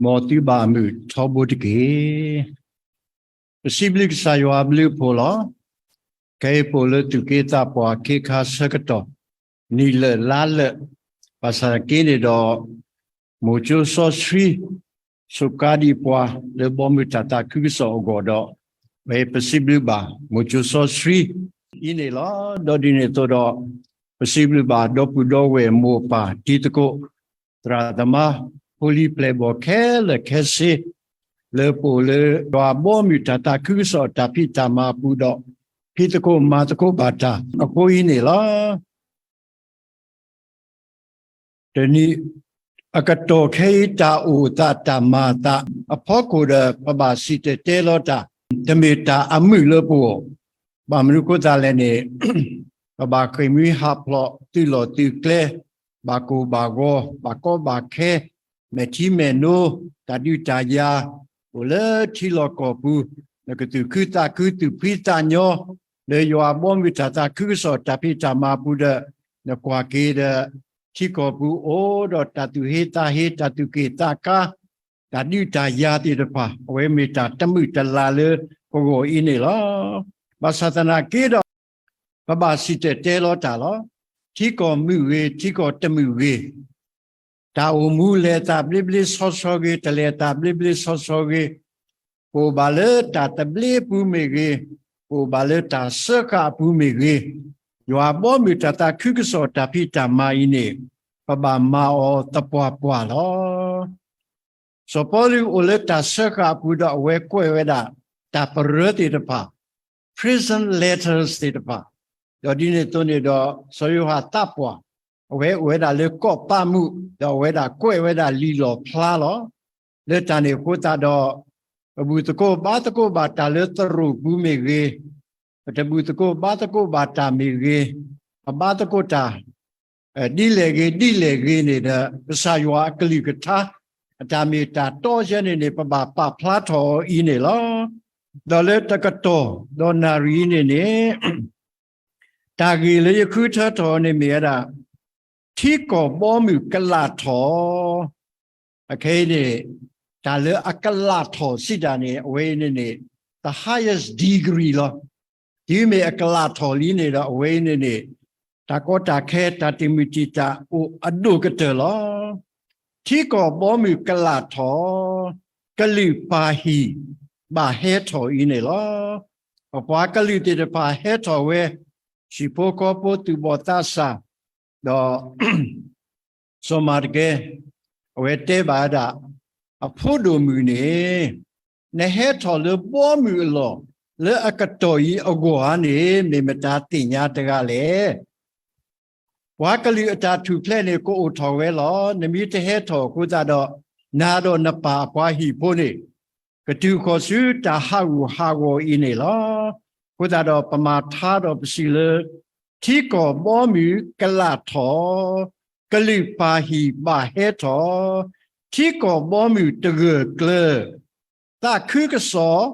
မ်သုဘၣ်မုာ်ထီဘိတက့ၢ်. ပစံးဘျုးကစၢ်ယွၤအဘျုးအဖှိၣ်လီၤ. ခဲအံၤပအိၣ်လၢသူၣ်က့သးပှၢ်ခ့ခါဆၢကတီၢ် နံၤလၢာ်လါလၢာ်, ဘၣ်ဆၣ်က့န့ၣ်ဒီး မိၤကၠိစီဆှံ စူးကါဒံးပှၤလၢဘီမုၢ်တၢ်သးခုကစီၣ်အဂီၢ်ဒီး ပစံးဘျုးဘၣ်မိၤကၠိစီဆှံအံၤန့ၣ်လီၤ. ဒီးဒ်န့ၣ်အသိးဒီး ပစံးဘျုးဘၣ်ဒီပုၢ်ဒီဝဲၢ်မိၢ်ပၢ်တံၤသကိး သရၣ်သမါ ဖိလံၤပျဲၢ်ဘီၣ်ခဲလၢာ်ခဲဆ့ လၢပအိၣ်လၢယွၤဘီမုၢ်တၢ်သးခုကစီၣ်တၢ်ဖံးတၢ်မၤအပူၤဒီး ဖံးသကိးမၤသကိးဘၣ်တၢ်အဃိအံၤန့ၣ်လီၤ. တနံၤအကတီၢ်ခဲအံၤ တၢ်အိၣ်သးတၢ်မၤအသးအဖီခိၣ်ဒီး ပဘၣ်စံၣ်တဲၤတဲလီၤတၢ်, တမ့ၢ်တၢ်အမုာ်လၢပဂီၢ်, ဘၣ်မနုၤအဃိသတးလဲၣ်န့ၣ် ပဘၣ်ဃ့ၢ်မှံဟးဖျိးသုးလီၢ်သုးကျဲ, ဘၣ်ကိၢ်ဘၣ်ဂီၤ, ဘၣ်ကီဘၣ်ခဲ, မဲာ်ထံမဲာ်နိ, တၢ်ဒုးတၢ်ယၤ, အိၣ်လၢထံလီၢ်ကီၢ်ပူၤ, နကသူၣ်ခုသးခုသူၣ်ဖှံသးညီ, လၢယွၤဘီမုၢ်တၢ်သးခုကစီၣ်တၢ်ဖံးတၢ်မၤအပူၤဒီး နကွၢ်က့ၤဒီး ထံကီၢ်ပူၤအိၣ်ဒီးတၢ်သူၣ်ဟ့သးဟ့ တၢ်သူၣ်က့ၣ်သးကါ, တၢ်ဒုးတၢ်ယၤသ့ၣ်တဖၣ် အဝဲမ့ၢ်တၢ်တမုာ်တလၤလၢပဂီၢ်အံၤန့ၣ်လီၤ. ဘၣ်ဆၣ်သနာ်က့ဒီး ပဘၣ်စံၣ်တဲၤတဲလီၤတၢ်လီၤ. ထံကီၢ်မုာ်ဂ့ၤ, ထံကီၢ်တမုာ်ဂ့ၤ, တၢ်အိၣ်မူလဲၤသးဘျ့ဘျ့ဆှီဆှီဂ့ၤ, တလဲၤသးဘျ့ဘျ့ဆှီဆှီဂ့ၤ, ပအိၣ်ဘၣ်လၢတၢ်သဘျ့အပူၤမ့ၢ်ဂ့ၤ, ပအိၣ်ဘၣ်လၢတၢ်စၢဃာ်အပူၤမ့ၢ်ဂ့ၤ, ယွၤဘီမုၢ်တၢ်သးခုကစီၣ်တၢ်ဖံးတၢ်မၤအံၤန့ၣ် ပဘၣ်မၤအီၤသပှၢ်ပှၢ်လီၤ. စီၤပီလူးအိၣ်လၢတၢ်စၢဃာ်အပူၤဒီး အဝဲကွဲးဝဲဒၣ် တၢ်ပရၢသ့ၣ်တဖၣ် prison letters သ့ၣ်တဖၣ်, ဒီးဒ်န့ၣ်အသိးန့ၣ်ဒီး စီၤယိၤဟၣ်သးပှၢ် အဝဲအိၣ်ဝဲဒၣ်လၢကီၢ်ပးမူး ဒီးအဝဲဒၣ်ကွဲးဝဲဒၣ်လံာ်လီၣ်ဖျါလီၤ. လၢတၢ်န့ၣ်အဃိသတးဒီး ပဘူၣ်သကိးဘါသကိးဘၣ်တၢ်လၢသရိာ်ပူၤမ့ၢ်ဂ့ၤ, ပတဘူၣ်သကိးဘါသကိးဘၣ်တၢ်မ့ၢ်ဂ့ၤ, ပဘါသကိးတၢ် ဒ်လဲၣ်ဂ့ၤဒ်လဲၣ်ဂ့ၤန့ၣ်ဒီး ကစၢ်ယွၤအကလုၢ်ကထါ အတၢ်မ့ၢ်တၢ်တီယဲန့ၣ်န့ၣ် ပဘၣ်ပာ်ဖျါထီၣ်အီၤအံၤန့ၣ်လီၤ. ဒီးလၢတကတီၢ်ဒီးနၣ်ရံၣ်အံၤန့ၣ်န့ၣ် တၢ်ဂ့ၢ်လၢယဃုထၢထီၣ်န့ၣ်မ့ၢ်ဝဲဒၣ် ထံကီၢ်ဘီမုၢ်ကလာ်ထီၣ်, အခဲအံၤန့ၣ် တၢ်လၢအကလာ်ထီၣ်စံးတၢ်န့ၣ် အဝဲအံၤန့ၣ်န့ၣ် the highest degree လီၤ. တုၤမ့ၢ်အကလာ်ထီၣ်လံန့ၣ်ဒီး အဝဲအံၤန့ၣ်န့ၣ် တၢ်ကီတၢ်ခဲ တၢ်တံာ်မုၢ်တံာ်တာ်အိၣ်အဒိၣ်ကတၢၢ်လီၤ. ထံကီၢ်ဘီမုၢ်ကလာ်ထီၣ်, ကလုာ်ပၢ်ဟံၣ်ဘၣ်ဟဲထီၣ်အံၤန့ၣ်လီၤ. ပပှၤကလုာ်သ့ၣ်တဖၣ်ဟဲထီၣ်ဝဲ, ဟံၣ်ဖိဃီဖိသူၣ်ဘီၣ်သးစၢ်, ဒီး စီၤမၤတကဲ အဝဲတဲဘၣ်ဝဲဒၣ် အဖိဒိၣ်မုၣ်န့ၣ် နဟဲထီၣ်လၢဘီမုၢ်အလီၢ် လၢအကတီၢ်အံၤအဂီၢ်ဧါန့ၣ် မ့ၢ်မတၤသ့ၣ်ညါတဂၤလဲၣ်. ပှၤကလုာ်အတၢ်ထူၣ်ဖျဲးန့ၣ် ကအိၣ်ထီၣ်ဝဲလီၤ. နမ့ၢ်တဟဲထီၣ်အဃိသတးဒီး နၤဒီးနပၢ်အပှၤဟံၣ်ဖိန့ၣ် ကတုၤဃီၤဆူတၢ်ဟးဂူာ်ဟးဂီၤအံၤန့ၣ်လီၤ. အဃိသတးဒီးပမၤထါဒီးပစံးလၢ ထံကီၢ်ဘီမုၢ်ကလာ်ထီၣ်, ကလုာ်ပၢ်ဟံၣ်ဘၣ်ဟဲထီၣ်, ထံကီၢ်ဘီမုၢ်တဂၢၢ်ကျၢၤ, သးခုကစီၣ်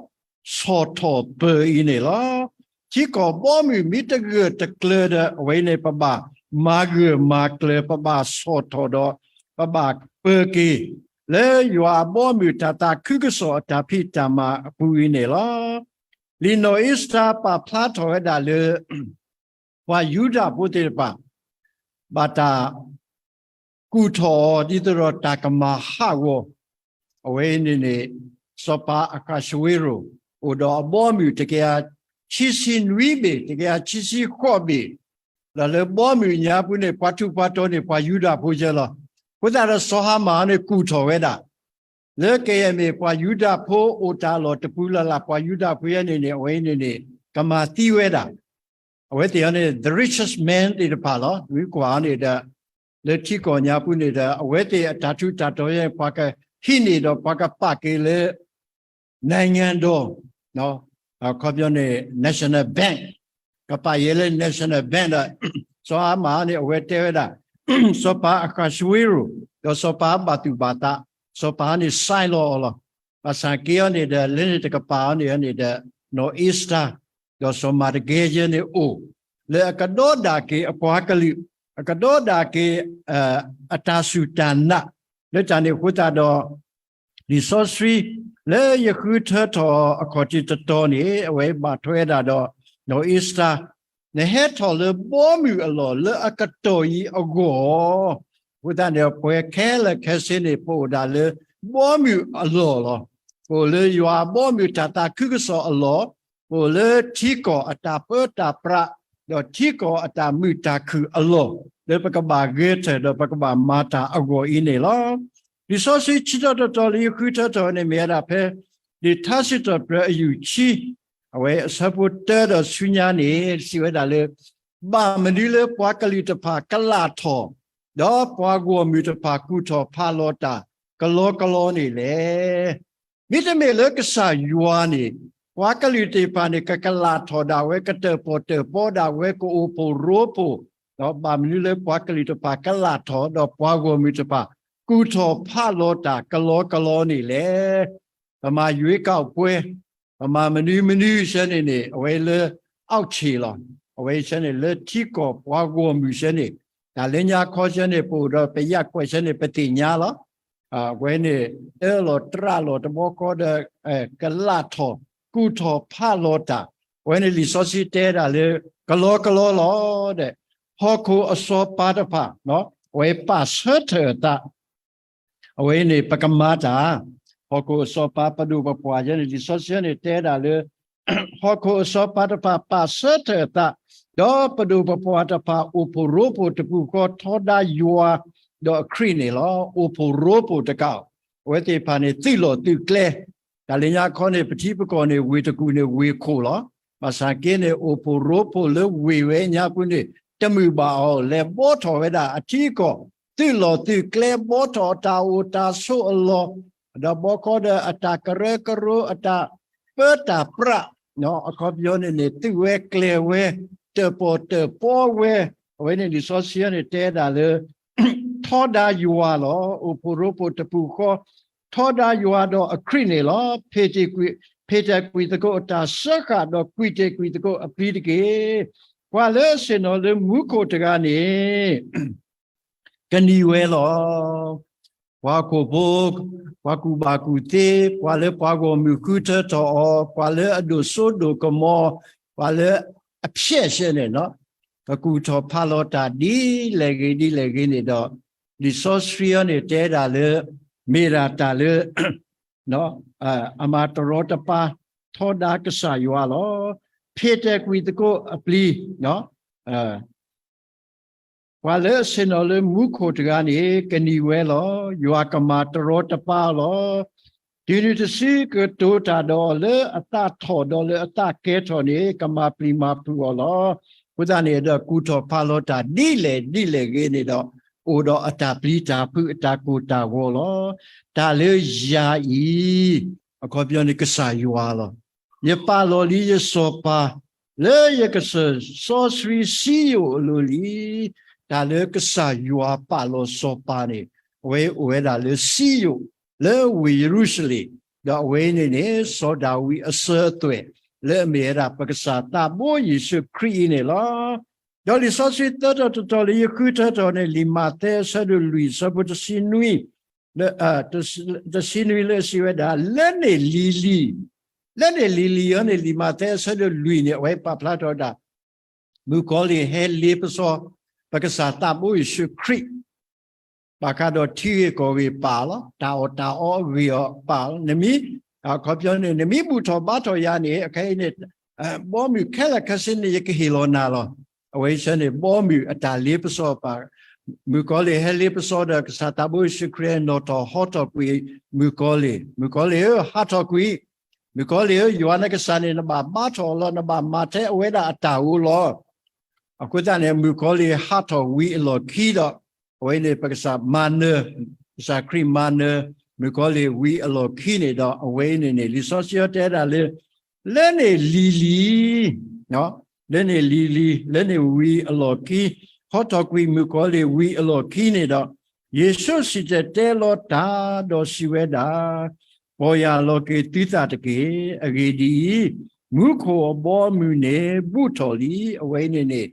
ဆီၣ်ထီၣ်ပၢၤအံၤန့ၣ်လီၤ. ထံကီၢ်ဘီမုၢ်မ့ၢ်တဂၢၢ်တကျၢၤဒီး အဝဲအံၤန့ၣ် ပဘၣ်မၤဂၢၢ်မၤကျၢၤ ပဘၣ်ဆီၣ်ထီၣ်ဒီး ပဘၣ်ပၢၤက့ၤ လၢယွၤအဘီအမုၢ်တၢ်သးခုကစီၣ်အတၢ်ဖံးတၢ်မၤအပူၤအံၤန့ၣ်လီၤ. လံာ်နီၢ်အ့စတၢၤပာ်ဖျါထီၣ်ဝဲဒၣ်လၢ ပှၤယူဒၤဖိသ့ၣ်တဖၣ် ဘၣ်တၢ်ကူၣ်ထီၣ်အီၤ ဒ်သိးဒီးတၢ်ကမၤဟးဂီၤ အဝဲအံၤန့ၣ်န့ၣ် စီၤပၤအဃးၡဝ့ရိၤ အိၣ်ဒီးအဘီအမုၢ်တကယၤခံဆံနွံဘ့ၣ် တကယၤခံဆံဃိးဘ့ၣ်, ဒီးလၢဘီအမုၢ်ညါပူၤန့ၣ် ပှၤထူးပှၤတီၤန့ၣ် ပှၤယူဒၤဖိယဲလီၤ. အဃိသတးဒီးစီၤဟၤမၣ်န့ၣ်ကူၣ်ထီၣ်ဝဲဒၣ် လၢကယဲၢ်မ့ၢ်ပှၤယူဒၤဖိအိၣ်တၢ်လီၢ်တပူၤလၢ်လၢ် ပှၤယူဒၤဖိယဲန့ၣ်န့ၣ် အဝဲအံၤန့ၣ်န့ၣ် ကမၤသံဝဲဒၣ် အဝဲသ့ၣ်အံၤန့ၣ် the richest man သ့ၣ်တဖၣ်လီၤ. ဝံၤကွၢ်အီၤန့ၣ်ဒီး လၢထံကီၢ်ညါပူၤန့ၣ်ဒီး အဝဲသ့ၣ်အတၢ်ထူးတၢ်တီၤယဲန့ၣ် ပှၤကဟံးန့ၢ်ဒီးပှၤကပာ်က့ၤလၢ နိုင်ငံတော် အခီပညီန့ၣ် National Bank ကပာ်ယဲလၢ National Bank ဒီး စီၤဟၤမၣ်န့ၣ် အဝဲတဲဝဲဒၣ် စီၤပၤအဃးၡဝ့ရိၤ ဒီးစီၤပၤဘၣ်သူၣ်ဘၣ်သး စီၤပၤန့ၣ် sign လီၤအီၤလီၤ. ဘၣ်ဆၣ်က့အီၤန့ၣ်ဒီး လၢန့ၣ်တကပၤအီၤန့ၣ်န့ၣ်ဒီး နီၢ်အ့စတၢၤ ဒီးစီၤမၤတကဲယဲန့ၣ်အိၣ် လၢအကဒီဒၣ်က့ၤအပှၤကလုာ် အကဒီဒၣ်က့ၤ အတၢ်စူၢ်တၢ်နာ် လၢတၢ်န့ၣ်အဃိသတးဒီး လံာ်စီဆှံ လၢယဃုထၢထီၣ်အခီၣ်ထံးတတီၤန့ၣ် အဝဲဘၣ်ထွဲဒၣ်ဒီး နီၢ်အ့ၤစတၢ်, နဟဲထီၣ်လၢဘီမုၢ်အလီၢ်လၢအကတီၢ်အံၤအဂီၢ်, အဃိသတးန့ၣ် ပှၤခဲလၢာ်ခဲဆ့န့ၣ် ပအိၣ်ဒၣ်လၢဘီမုၢ်အလီၢ်လီၤ. ပအိၣ်လၢယွၤအဘီမုၢ်တၢ်သးခုကစီၣ်အလီၢ်, ပအိၣ်လၢထံကီၢ်အတၢ်ပၢတၢ်ပြး, ဒီးထံကီၢ်အတၢ်မုာ်တၢ်ခုၣ်အလီၢ်, လၢပကဘၣ်ဂဲၤထၢၣ်ဒီးပကဘၣ်မၤတၢ်အဂီၢ်အံၤန့ၣ်လီၤ. လံာ်စီဆှံဆၢကတီၢ်တတီၤလၢယဃုထၢထီၣ်န့ၣ် မ့ၢ်ဝဲဒၣ်ဖဲ လံာ်ထါစံးထီၣ်ပတြၢၤအယူၢ်ဆံ အဝဲအဆၢဖိတၢဒီးဆူညါန့ၣ် စံးဝဲဒၣ်လၢ ဘၣ်မနုၤလၢပှၤကလုာ်တဖၣ်ကလးထီၣ်, ဒီးပှၤဂီၢ်မုၢ်တဖၣ်ကူၣ်ထီၣ်ဖးလီၤတၢ်ကလီကလီန့ၣ်လဲၣ်. မ့တမ့ၢ်လၢကစၢ်ယွၤန့ၣ် ပှၤကလုာ်သ့ၣ်တဖၣ်န့ၣ် ကကလးထီၣ်ဒၣ်ဝဲ ကတၢၣ်ပီၣ်တၢၣ်ပီဒၣ်ဝဲ ကအိၣ်ဖှိၣ်ရိဖှိၣ်, ဒီးဘၣ်မနုၤလၢပှၤကလုာ်တဖၣ်ကလးထီၣ် ဒီးပှၤဂီၢ်မုၢ်တဖၣ် ကူၣ်ထီၣ်ဖးလီၤတၢ်ကလီကလီန့ၣ်လဲၣ်. ပမၤယွ့ကၣ်အပှဲၤ, ပမၤမနုၤမနုၤဆၢန့ၣ်န့ၣ် အဝဲလၢ အောက်ခြေလီၤ. အဝဲဆၢန့ၣ်လၢထံကီၢ်ပှၤဂီၢ်မုၢ်ဆၢန့ၣ် တၢ်လၢညါခီဆၢန့ၣ် ပအိၣ်ဒီးပယၣ်ကွဲးဆၢန့ၣ် ပသ့ၣ်ညါလီၤ. အဝဲန့ၣ် အၢလီၤတြးလီၤတဘျီဃီဒီး ကလးထီၣ် ကူၣ်ထီၣ်ဖးလီၤတၢ်, အဝဲန့ၣ်လံာ်စီဆှံတဲဒၣ်လၢ ကလီကလီလီၤဒီး ဟီၣ်ခိၣ်အစီၤပၤတဖၣ် အဝဲပာ်ဆၢထၢၣ်အသး အဝဲန့ၣ် ပကမၤတၢ်, ဟီၣ်ခိၣ်အစီၤပၤပဒိၣ်ပပှၢ်ယဲန့ၣ် လံာ်စီဆှံန့ၣ်တဲဒၣ်လၢ ဟီၣ်ခိၣ်အစီၤပၤတဖၣ်ပာ်ဆၢထၢၣ်အသး, ဒီးပဒိၣ်ပပှၢ်တဖၣ်အိၣ်ဖှိၣ်ရိဖှိၣ်တပူၤဃီထီဒါယွၤဒီးအခရံာ်န့ၣ်လီၤ. အိၣ်ဖှိၣ်ရိဖှိၣ်တကး, အဝဲသ့ၣ်တဖၣ်န့ၣ် သုးလီၢ်သုးကျဲ, တၢ်လၢညါခီန့ၣ် ပထံပကီၢ်န့ၣ် ဝ့ၢ်တကူၣ်န့ၣ် ဝ့ၢ်ခိၣ်လီၤ. ဘၣ်ဆၣ်က့န့ၣ် အိၣ်ဖှိၣ်ရိဖှိၣ်လၢဝ့ၢ်ဝဲညါပူၤန့ၣ် တမုာ်ဘၣ်အီၤ လဲၤဘှီထီၣ်ဝဲဒၣ်အထံအကီၢ် သုးလီၢ်သုးကျဲ ဘှီထီၣ်အတၢ်အိၣ်တၢ်ဆိးအလီၢ်, ဒီးဘီဃီဒီးအတၢ်ကရၢကရိ အတၢ်ပၢတၢ်ပြး, အခီပညီန့ၣ်န့ၣ် သုးဝဲကျဲၤဝဲ, တၢၣ်ပီၣ်တၢၣ်ပီဝဲ, အဝဲန့ၣ်လံာ်စီဆှံန့ၣ်တဲဒၣ်လၢ ထီဒါယွၤလီၤ. အိၣ်ဖှိၣ်ရိဖှိၣ်တပူၤဃီ ထီဒါယွၤဒီးအခရံာ်န့ၣ်လီၤ. ဖ့ၣ်တ့ၢ်ကွံာ်, ဖ့ၣ်တ့ၢ်ကွံာ်သကိးအတၢ်စၢဃာ်ဒီးကွံာ်တ့ၢ်ကွံာ်သကိးအပျံၤတက့ၢ်. ပှၤလၢအဆ့ၣ်နီၤလၢမူခိၣ်တဂၤန့ၣ် ကနံၤဝဲလီၤ. ပှၤဟီၣ်ခိၣ်ဖိ, ပှၤကူၣ်ဘၣ်ကူၣ်သ့, ပှၤလၢပှၤဂီၢ်မုၢ်ဃုထၢထီၣ်အီၤ, ပှၤလၢအဒိၣ်စိဒိၣ်ကမီၤ, ပှၤလၢအဖျဲးဆဲန့ၣ်, ကကူၣ်ထီၣ်ဖးလီၤတၢ်ဒ်လဲၣ်ဂ့ၤဒ်လဲၣ်ဂ့ၤန့ၣ်ဒီး, လံာ်စီဆှံအံၤန့ၣ်တဲဒၣ်လၢ မ့ၢ်ဒၣ်တၢ်လၢ အမၤတရီတပါထီဒါကစၢ်ယွၤလီၤ. ဖ့ၣ်တ့ၢ်ကွံာ်သကိးအပျံၤ, ပှၤလၢအဆ့ၣ်နီၤလၢမူခိၣ်တဂၤန့ၣ် ကနံၤဝဲလီၤ. ယွၤကမၤတရီတပါအီၤလီၤ. တုၤနုၤတစုကတိၤတၢ်ဒီးအီၤလၢအသးထီၣ်ဒီးလၢအသးကဲၤထီၣ်န့ၣ် ကမၤပျံၤမၤဖုးအီၤလီၤ. အဃိသတးန့ၣ်ဒီး ကူၣ်ထီၣ်ဖးလီၤတၢ်ဒ်လဲၣ်ဒ်လဲၣ်ဂ့ၤန့ၣ်ဒီး အိၣ်ဒီးအတၢ်ပျံၤတၢ်ဖုးအတၢ်ကိၢ်တၢ်ဂီၤလီၤ. တၢ်လၢယၤအံၤ, အခီပညီန့ၣ်ကစၢ်ယွၤလီၤ. ယပာ်လီၤလံယစီၤပၤ လၢယကစၢၢ်စီဆှံစံယိၣ်အလိၤလံ. တၢ်လၢကစၢ်ယွၤပာ်လီၤစီၤပၤန့ၣ် အဝဲအိၣ်ဝဲဒၣ်လၢစံယိၣ် လၢဝ့ၢ်ယရူၤၡလ့ၣ်, ဒီးအဝဲအံၤန့ၣ်န့ၣ် စီၤဒၤဝံးအစၢၤအသွဲၣ် လၢအမ့ၢ်ဝဲဒၣ်ပကစၢ်သးဘိယ့ၣ်ၡူးခရံာ်အံၤန့ၣ်လီၤ. ဒီးလံာ်စီဆှံသၢတီၤတတီၤလၢယဃုထၢထီၣ်န့ၣ် လံာ်မးသဲအဆၢဒိၣ်လွံၢ် အဆၢဖိတဆံနွံ လၢ တဆံနွံလၢအစံးဝဲဒၣ် လၢန့ၣ်လံၤလံၤ, လၢန့ၣ်လံၤလံၤအံၤန့ၣ် လံာ်မးသဲအဆၢဒိၣ်လွံၢ်န့ၣ် အဝဲပာ်ဖျါထီၣ်ဝဲဒၣ် မုၣ်ကီၤလံၢ်ဟဲလ့ပစီ ပကစၢ်သးဘိယ့ၣ်ၡူးခရံာ် ဘၣ်ဃးဒီးထံဂ့ၢ်ကီၢ်ဂ့ၢ်ပာ်လီၤ, တၢ်အီၣ်တၢ်အီအဂ့ၢ်အီၤပာ်လီၤ, နမ့ၢ်, အခီပညီန့ၣ် နမ့ၢ်ဘူၣ်ထီၣ်ဘါထီၣ်ယၤန့ၣ် အခဲအံၤန့ၣ် ဘီမုၢ်ခဲလၢာ်ခဲဆ့န့ၣ် ယကဟ့ၣ်လီၤနၤလီၤ. အဝဲဆၢန့ၣ် ဘီမုၢ်အတၢ်လ့ပစီပာ်, မုၣ်ကီၤလံၢ်ဟဲလ့ပစီဒီး ကစၢ်သးဘိယ့ၣ်ၡူးခရံာ်နီၣ်ထီၣ်ဟီထီၣ်ကွံာ် မုၣ်ကီၤလံၢ်, မုၣ်ကီၤလံၢ်ဧၢ, ဟးထီၣ်ကွံာ်, မုၣ်ကီၤလံၢ်ဧၢ, ယွၤနကစၢ်န့ၣ် နဘၣ်ဘါထီၣ်အီၤလီၤ, နဘၣ်မၤထဲအဝဲဒၣ်အတၢ်ဧိၤလီၤ. အဃိသတးန့ၣ် မုၣ်ကီၤလံၢ်ဟးထီၣ်ဝံၤအလီၢ်ခံဒီး အဝဲန့ၣ် ပကစၢ်မၤနၢၤ, ကစၢ်ခရံာ်မၤနၢၤ မုၣ်ကီၤလံၢ်ဝံၤအလီၢ်ခံန့ၣ်ဒီး အဝဲအံၤန့ၣ်န့ၣ် လံာ်စီဆှံတဲဒၣ်လၢ လၢန့ၣ်လံၤလံၤ, လၢန့ၣ်လံၤလံၤ, လၢန့ၣ်ဝံၤအလီၢ်ခံ, ဟီထီၣ်ကွံာ်မုၣ်ကီၤလံၢ်ဝံၤအလီၢ်ခံန့ၣ်ဒီး ယ့ၣ်ၡူးစံၣ်တဲၤတဲလီၤတၢ်ဒီးစံးဝဲဒၣ်, ပီၢ်ယၢ်လီၤက့ၤသုသးတက့ၢ်. အဂ့ၢ်ဒ်အံၤ, မူခိၣ်အဘီအမုၢ်န့ၣ် ဘူးထီၣ်လံ. အဝဲအံၤန့ၣ်န့ၣ်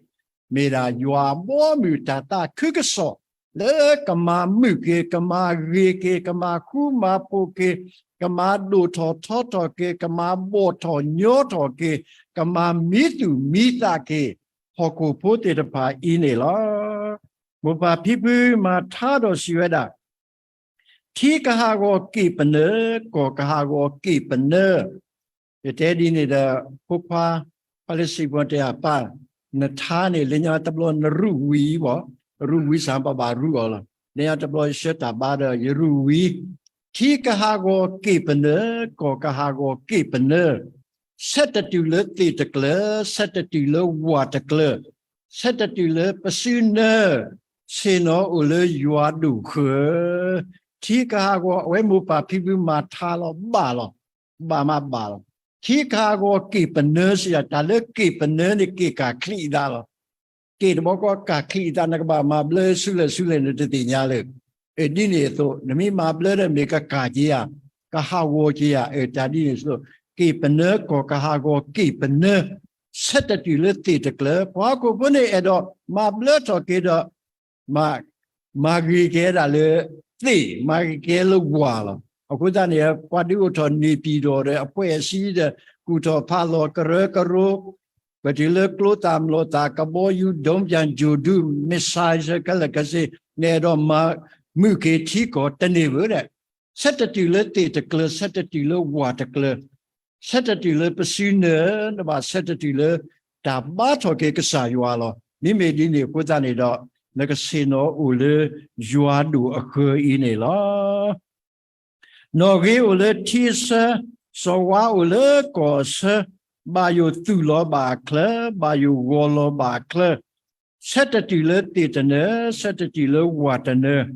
မ့ၢ်ဒၣ်ယွၤအဘီအမုၢ်တၢ်သးခုကစီၣ် လၢကမၤမုာ်က့ၤ, ကမၤဂ့ၤက့ၤ, ကမၤဃူမၤဖိးက့ၤ, ကမၤဒိၣ်ထီၣ်ထီထီၣ်က့ၤ, ကမၤဘီၣ်ထီၣ်ညီထီၣ်က့ၤ, ကမၤမံသူၣ်မံသးက့ၤ ဟီၣ်ခိၣ်ဖိသ့ၣ်တဖၣ်အံၤန့ၣ်လီၤ. မိၢ်ပၢ်ဖံဖုမၤထါဒီးစံးဝဲဒၣ်, ထံကဟးဂီၤက့ၣ်ပနၢ, ကီၢ်ကဟးဂီၤက့ၣ်ပနၢ. ယတဲဒ်န့ၣ်ဒီး ဖိခွါ, ခွါလၢစံးပီတဲအပၢ်, နထါန့ၣ် လၢညါတဘျီနရူၢ်ဝံၤဘၣ်, ရူၢ်ဝံၤစ့ၢ်ပဘၣ်ရူၢ်အီၤလီၤ. လၢညါတဘျီယဆှၢတၢ်ဘါဒီးယရူၢ်ဝံၤ, ထံကဟးဂီၤက့ၣ်ပနၢ, ကီၢ်ကဟးဂီၤက့ၣ်ပနၢ. ဆဲးတတုၤလၢသ့ၣ်တကျၢၤ, ဆဲးတတုၤလၢဝၢ်တကျၢၤ, ဆဲးတတုၤလၢပစုနၢ, ဆ့ၣ်နီၤအိၣ်လၢယွၤဒိၣ်ဃၢၤ. ထံကဟးဂီၤ အဝဲမိၢ်ပၢ်ဖံဖုမၤထါလီၤဘၣ်လီၤ, ဘၣ်မးဘၣ်လီၤ. ထံကဟးဂီၤက့ၣ်ပနၢစံးယၤ တၢ်လၢက့ၣ်ပနၢန့ၣ်က့ၣ်ကၢ်ချံးအသးလီၤ. က့ၣ်တဘျီဃီကၢ်ချံးအသး နကဘၣ်မၤဘျၢဆူလဲၣ်ဆူလဲၣ်နတသ့ၣ်ညါလၢ အဒ်န့ၣ်အသိး နမ့ၢ်မၤဘျၢဒီးမ့ၢ်ကကၢ်က့ၤယၤ, ကဟးဂီၤက့ၤယၤ, အတၢ်ဒ်န့ၣ်အသိး က့ၣ်ပနၢ ကီၢ်ကဟးဂီၤက့ၣ်ပနၢ ဆဲးတတုၤလၢသ့ၣ်တကျၢၤ, ပှၤဟီၣ်ခိၣ်ဖိန့ၣ်အဲၣ်ဒိးမၤဘျၢထီၣ်က့ၤဒီး မၤဂ့ၤက့ၤဒၣ်လၢသ့ၣ်, မၤဂ့ၤက့ၤလၢဝၢ်လီၤ. အဃိသတးန့ၣ် ပှၤဒုးအိၣ်ထီၣ်န့ၢ်ပံၤဒီး ဒီးအဖှဲၣ်အစံဒီး ကူၣ်ထီၣ်ဖးလီၤကရၢကရိ, ပတုၤလၢကျိသၣ်မျိာ်သၣ် ကဘီယူၤ ဒုံးပျံ ဂြိုဟ်တု missile ခဲလၢာ်ခဲဆ့ နအဲၣ်ဒိးမၤမုာ်က့ၤထံကီၢ်တန့ၢ်ဘၣ်ဒီး ဆဲးတတုၤလၢသ့ၣ်တကျၢၤ, ဆဲးတတုၤလၢဝၢ်တကျၢၤ, ဆဲးတတုၤလၢပစုနၢ, နဘၣ်ဆဲးတတုၤလၢတၢ်ဘါထီၣ်က့ၤကစၢ်ယွၤလီၤ. မ့မ့ၢ်ဒ်န့ၣ်အဃိသတးန့ၣ်ဒီး နကဆ့ၣ်နီၤအိၣ်လၢယွၤဒိၣ်အဃၢၤအံၤန့ၣ်လီၤ. နီၣ်ဂ့ၤအိၣ်လၢထံအဆၢ, စီၤဝါအိၣ်လၢကီၢ်အဆၢ, ဘၣ်ယိၣ်သူၣ်လီၤဘၣ်အချၢ, ဘၣ်ယိၣ်ဂီၤလီၤဘၣ်အချၢ, ဆဲးတတုၤလၢသ့ၣ်တနၢ, ဆဲးတတုၤလၢဝၢ်တနၢ,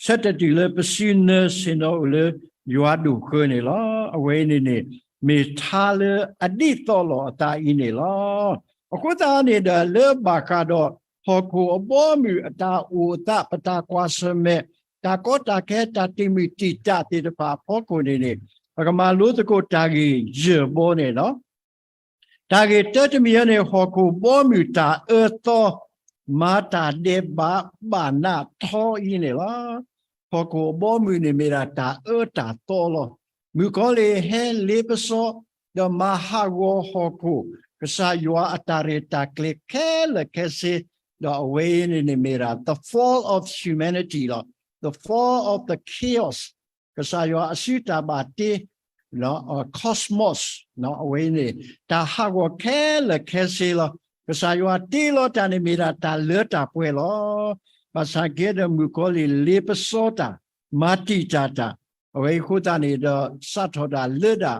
ဆဲးတတုၤလၢပစုနၢ, ဆ့ၣ်နီၤအိၣ်လၢယွၤဒိၣ်ဃၢၤန့ၣ်လီၤ. အဝဲအံၤန့ၣ်န့ၣ် မ့ၢ်ထါလၢအဒ်သိးလိာ်အသးအံၤန့ၣ်လီၤ. အဃိသတးန့ၣ်ဒီး လၢဘၣ်ဃးဒီးဟီၣ်ခိၣ်အဘီအမုၢ်အတၢ်အိၣ်အသး ပတၢ်ကွၢ်ဆၢၣ်မဲာ် တၢ်ကီတၢ်ခဲ တၢ်တံာ်မုၢ်တံာ်တာ်သ့ၣ်တဖၣ်အဖီခိၣ်န့ၣ်န့ၣ် ပကမၤလိသကိးတၢ်ဂ့ၢ်ယဲၢ်ဘီန့ၣ်လီၤ. တၢ်ဂ့ၢ်တၢတမံၤအံၤန့ၣ် ဟီၣ်ခိၣ်ဘီမုၢ်တၢ်အၢသီ မၤတၢ်ဒဲးဘးဘၣ်နးထီအံၤန့ၣ်လီၤ. ဟီၣ်ခိၣ်အဘီမုၢ်န့ၣ်မ့ၢ်ဒၣ်တၢ်အၢတၢ်သီလီၤ. မုၣ်ကီၤလံၢ်ဟဲလ့ပစီ ဒီးမၤဟးဂီၤဟီၣ်ခိၣ် ကစၢ်ယွၤအတၢ်ရဲၣ်တၢ်ကျဲၤခဲလၢာ်ခဲဆ့, ဒီးအဝဲအံၤန့ၣ်န့ၣ်မ့ၢ်ဒၣ် the fall of humanity လီၤ. The fall of the chaos ကစၢ်ယွၤအစုတၢ်ဘၣ်တ့ cosmos အဝဲအံၤန့ၣ် တၢ်ဟးဂီၤခဲလၢာ်ခဲဆ့လီၤ. ကစၢ်ယွၤတ့လီၤတၢ်န့ၣ်မ့ၢ်ဒၣ်တၢ်လၢတၢ်ပှဲၤလီၤ. ဘၣ်ဆၣ်က့ဒီးမုၣ်ကီၤလံၢ်လ့ပစီတၢ် မၤတံာ်တာ်တၢ်, အဝဲအံၤအဃိသတးန့ၣ်ဒီး စးထီၣ်ဒၣ်လၢဒၣ်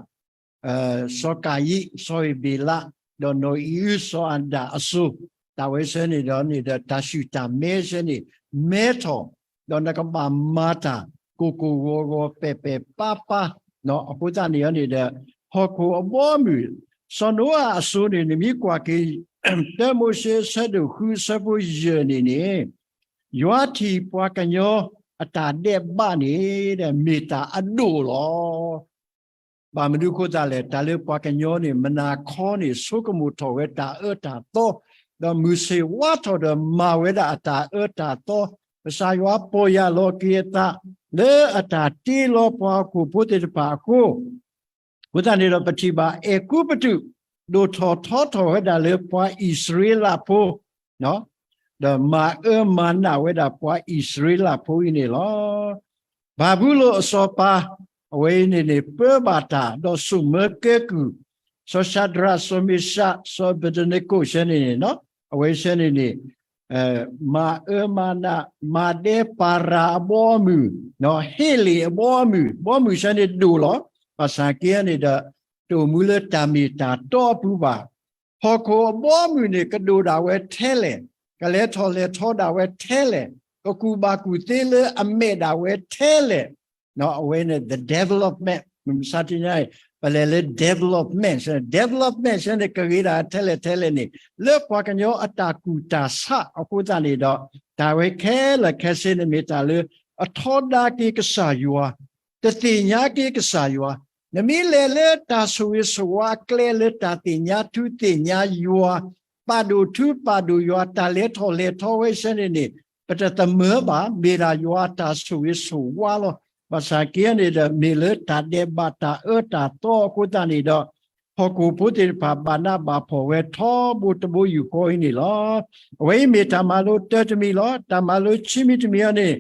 စီၤကၤယံၣ်, စီၤအ့ၤဘ့းလး, ဒီးနီၢ်အံၣ်အု စီၤအၤဒၣ်အစိၤ, တၢ်ဝဲဆၢန့ၣ်ဒီးန့ၣ်ဒီး တၢ်ဆူၣ်တၢ်မဲဆၢန့ၣ် မဲထီၣ်, ဒီးနကဘၣ်မၤတၢ်ကိၢ်ကိၢ်ဂီၤဂီၤပဲာ်ပဲာ်ပၢ်ပၢ်, အဃိသတးန့ၣ်န့ၣ်ဒီး ဟီၣ်ခိၣ်အဘီအမုၢ်, စီၤနိအၤအစိၤန့ၣ် နမ့ၢ်ကွၢ်က့ၤ တၢမိၤၡ့အဆၢဒိၣ်ဃုအဆၢဖိယဲၢ်န့ၣ်န့ၣ် ယွၤထံၣ်ပှၤကညီအတၢ်ဒဲးဘးန့ၣ်ဒီး မ့ၢ်တၢ်အဒိၣ်လီၤ. ဘၣ်မနုၤအဃိသတးလဲၣ်, တၢ်လၢပှၤကညီန့ၣ် မုၢ်နၤခီန့ၣ် ဆိကမိၣ်ထီၣ်ဝဲတၢ်အၢတၢ်သီ, ဒီးမုၢ်ဆ့ၣ်ဝါထီၣ်ဒီးမၤဝဲဒၣ်အတၢ်အၢတၢ်သီ, ကစၢ်ယွၤပီၢ်ယၢ်လီၤက့ၤအသး လၢအတၢ်တ့လီၤပှၤဟီၣ်ခိၣ်ဖိသ့ၣ်တဖၣ်အဃိ, အဃိသတးန့ၣ်ဒီး ပထံၣ်ဘၣ်အဲၤကူပတူး ဒိၣ်ထီၣ်ထီထီၣ်ဝဲဒၣ်လၢပှၤအံၣ်စရ့လးဖိ ဒီးမၤအၢမၤနးဝဲဒၣ်ပှၤအံၣ်စရ့လးဖိအံၤန့ၣ်လီၤ. ဘၤဘူလိၣ်အစီၤပၤ အဝဲအံၤန့ၣ်န့ၣ် ပၢဘၣ်တၢ် ဒီးစိာ်မၢကဲကုၢ် စီၤၡၤဒြး စီၤမ့ၡး စီၤအဘ့းနကိၣ်ဆၢန့ၣ်န့ၣ်, အဝဲဆၢန့ၣ်န့ၣ် မၤအၢမၤနး မၤဒဲပၤရၤအဘီအမုၢ်, ဟ့လ့ၣ်အဘီအမုၢ်, ဘီမုၢ်ဆၢန့ၣ်ဒိၣ်လီၤ. ဘၣ်ဆၣ်က့န့ၣ်ဒီး တအိၣ်မူလၢတၢ်မ့ၢ်တၢ်တီအပူၤဘၣ်. ဟီၣ်ခိၣ်အဘီအမုၢ်န့ၣ် ကဒိၣ်ဒၣ်ဝဲထဲလဲၣ်, ကလဲၤထီၣ်လဲၤထီဒၣ်ဝဲထဲလဲၣ်, ကကူၣ်ဘၣ်ကူၣ်သ့လၢအမဲာ်ဒၣ်ဝဲထဲလဲၣ်, အဝဲန့ၣ် the development မုၢ်မဆါတနံၤအံၤ ပလဲၤလၢ development ဆၢ, development ဆၢန့ၣ် ကဂ့ၤဒၣ်ထဲလဲၣ်ထဲလဲၣ်န့ၣ် လၢပှၤကညီအတၢ်ကူၣ်တၢ်ဆးအဃိသတးန့ၣ်ဒီး တၢ်ဝဲခဲလၢာ်ခဲဆ့န့ၣ်မ့ၢ်တၢ်လၢ အထီဒါက့ၤကစၢ်ယွၤ, တသ့ၣ်ညါက့ၤကစၢ်ယွၤ, နမ့ၢ်လဲၤလၢတၢ်ဆိၣ်ဂ့ၤဆိၣ်ဝါအကျဲလၢတၢ်သ့ၣ်ညါထူသ့ၣ်ညါယွၤ, ပာ်ဒိၣ်ထူပာ်ဒိၣ်ယွၤ တၢ်လဲၤထီၣ်လဲၤထီဝဲဆၢန့ၣ်န့ၣ် ပတသမၢဘၣ်, မ့ၢ်ဒၣ်ယွၤအတၢ်ဆိၣ်ဂ့ၤဆိၣ်ဝါလီၤ. ဘၣ်ဆၣ်က့န့ၣ်ဒီး မ့ၢ်လၢတၢ်ဒဲးဘးတၢ်အၢတၢ်သီအဃိသတးန့ၣ်ဒီး ဟီၣ်ခိၣ်ဖိသ့ၣ်တဖၣ်ဘၣ်နးဘၣ်ဖှီၣ်ဝဲထီဘိတဘိယူၢ်ဃီအံၤန့ၣ်လီၤ. အဝဲအံၤမ့ၢ်တၢ်မၤလိတၢတမံၤလီၤ. တၢ်မၤလိခံမံၤတမံၤအံၤန့ၣ် ဟီၣ်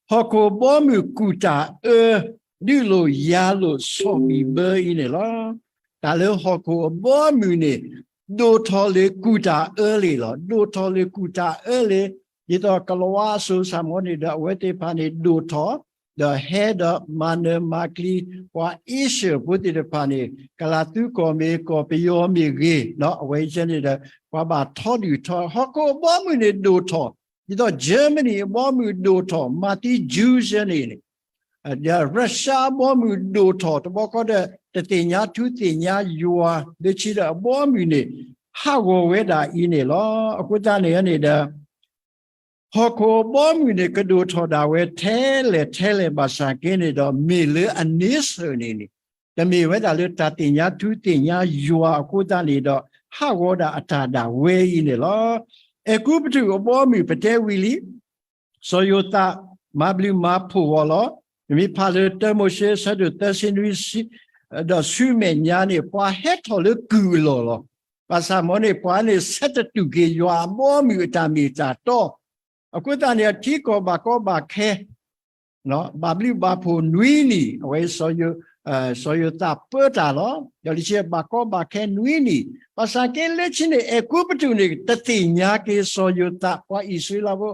ခိၣ်အဘီအမုၢ်ကူၣ်တၢ်အၢ ဒုးလိာ်ယၤလိာ်ဆီၣ်ဘံၣ်ဘၢအံၤန့ၣ်လီၤ. တၢ်လၢဟီၣ်ခိၣ်အဘီအမုၢ်န့ၣ် ဒိၣ်ထီၣ်လၢကူၣ်တၢ်အၢလံလီၤ. ဒိၣ်ထီၣ်လၢကူၣ်တၢ်အၢလံ, ဒ်သိးကလၤဝါအစိၤစ့ၢ်ကီးန့ၣ်ဒီး အဝဲသ့ၣ်တဖၣ်န့ၣ်ဒိၣ်ထီၣ် ဒီးဟဲဒီးမၤနၢၤမၤကျံၤ ပှၤအ့ရှၢၣ်ဖိသ့ၣ်တဖၣ်န့ၣ် ကလၤသူကီၢ်မ့ၢ်ဂ့ၤ ကီၢ်ပယီၤမ့ၢ်ဂ့ၤ, အဝဲအံၤန့ၣ်ဒီး ပှၤဘၣ်ထီဒုၣ်ထီ ဟီၣ်ခိၣ်အဘီအမုၢ်န့ၣ်ဒိၣ်ထီၣ်, ဒ်သိး Germany အဘီအမုၢ်ဒိၣ်ထီၣ် မၤသံ Jews န့ၣ်န့ၣ်, ဒီး Russia အဘီအမုၢ်ဒိၣ်ထီၣ် တဘျီဃီဒီး တသ့ၣ်ညါထူသ့ၣ်ညါယွၤ လၢခံဒီးအဘီအမုၢ်န့ၣ် ဟးဂီၤဝဲဒၣ်အံၤန့ၣ်လီၤ. အဃိသတးန့ၣ်န့ၣ်ဒီး ဟီၣ်ခိၣ်အဘီအမုၢ်န့ၣ် ကဒိၣ်ထီၣ်ဒၣ်ဝဲထဲလဲၣ်ထဲလဲၣ်ဘၣ်ဆၣ်က့န့ၣ်ဒီး မ့ၢ်လၢအန့ဆၢၣ်န့ၣ်န့ၣ် တမ့ၢ်ဝဲဒၣ်လၢတၢ်သ့ၣ်ညါထူသ့ၣ်ညါယွၤအဃိသတးန့ၣ်ဒီး ဟးဂီၤဒၣ်အတၢ်ဒၣ်ဝဲအံၤန့ၣ်လီၤ. အဲၤကူပတူးအဘီအမုၢ်ပတဲဝံၤလံ စီၤယိၤသးမၤဘျုးမၤဖှိၣ်အီၤလီၤ. ပမ့ၢ်ဖးလၢတၢမိၤၡ့အဆၢဒိၣ်သၢဆံနွံ ဒီးဆူမဲာ်ညါန့ၣ် ပှၤဟဲထီၣ်လၢကုၢ်အလီၢ်လီၤ. ဘၣ်ဆၣ်မ်န့ၣ် ပှၤန့ၣ်ဆဲးတတူာ်က့ၤယွၤအဘီအမုၢ်အတၢ်မ့ၢ်တၢ်တီ အဃိသတးန့ၣ် ထံကီၢ်ဘၣ်ကီဘၣ်ခဲ ဘၣ်ဘျုးဘၣ်ဖှိၣ်နွံနံၣ် အဝဲ စီၤယိၤသးပၢတၢ်လီၤ. ဒီးလံာ်စီဆှံ ဘၣ်ကီဘၣ်ခဲနွံနံၣ် ဘၣ်ဆၣ်က့လၢခံန့ၣ် အဲၤကူပတူးန့ၣ် တသ့ၣ်ညါက့ၤစီၤယိၤသး ပှၤအံၣ်စရ့လးဖိ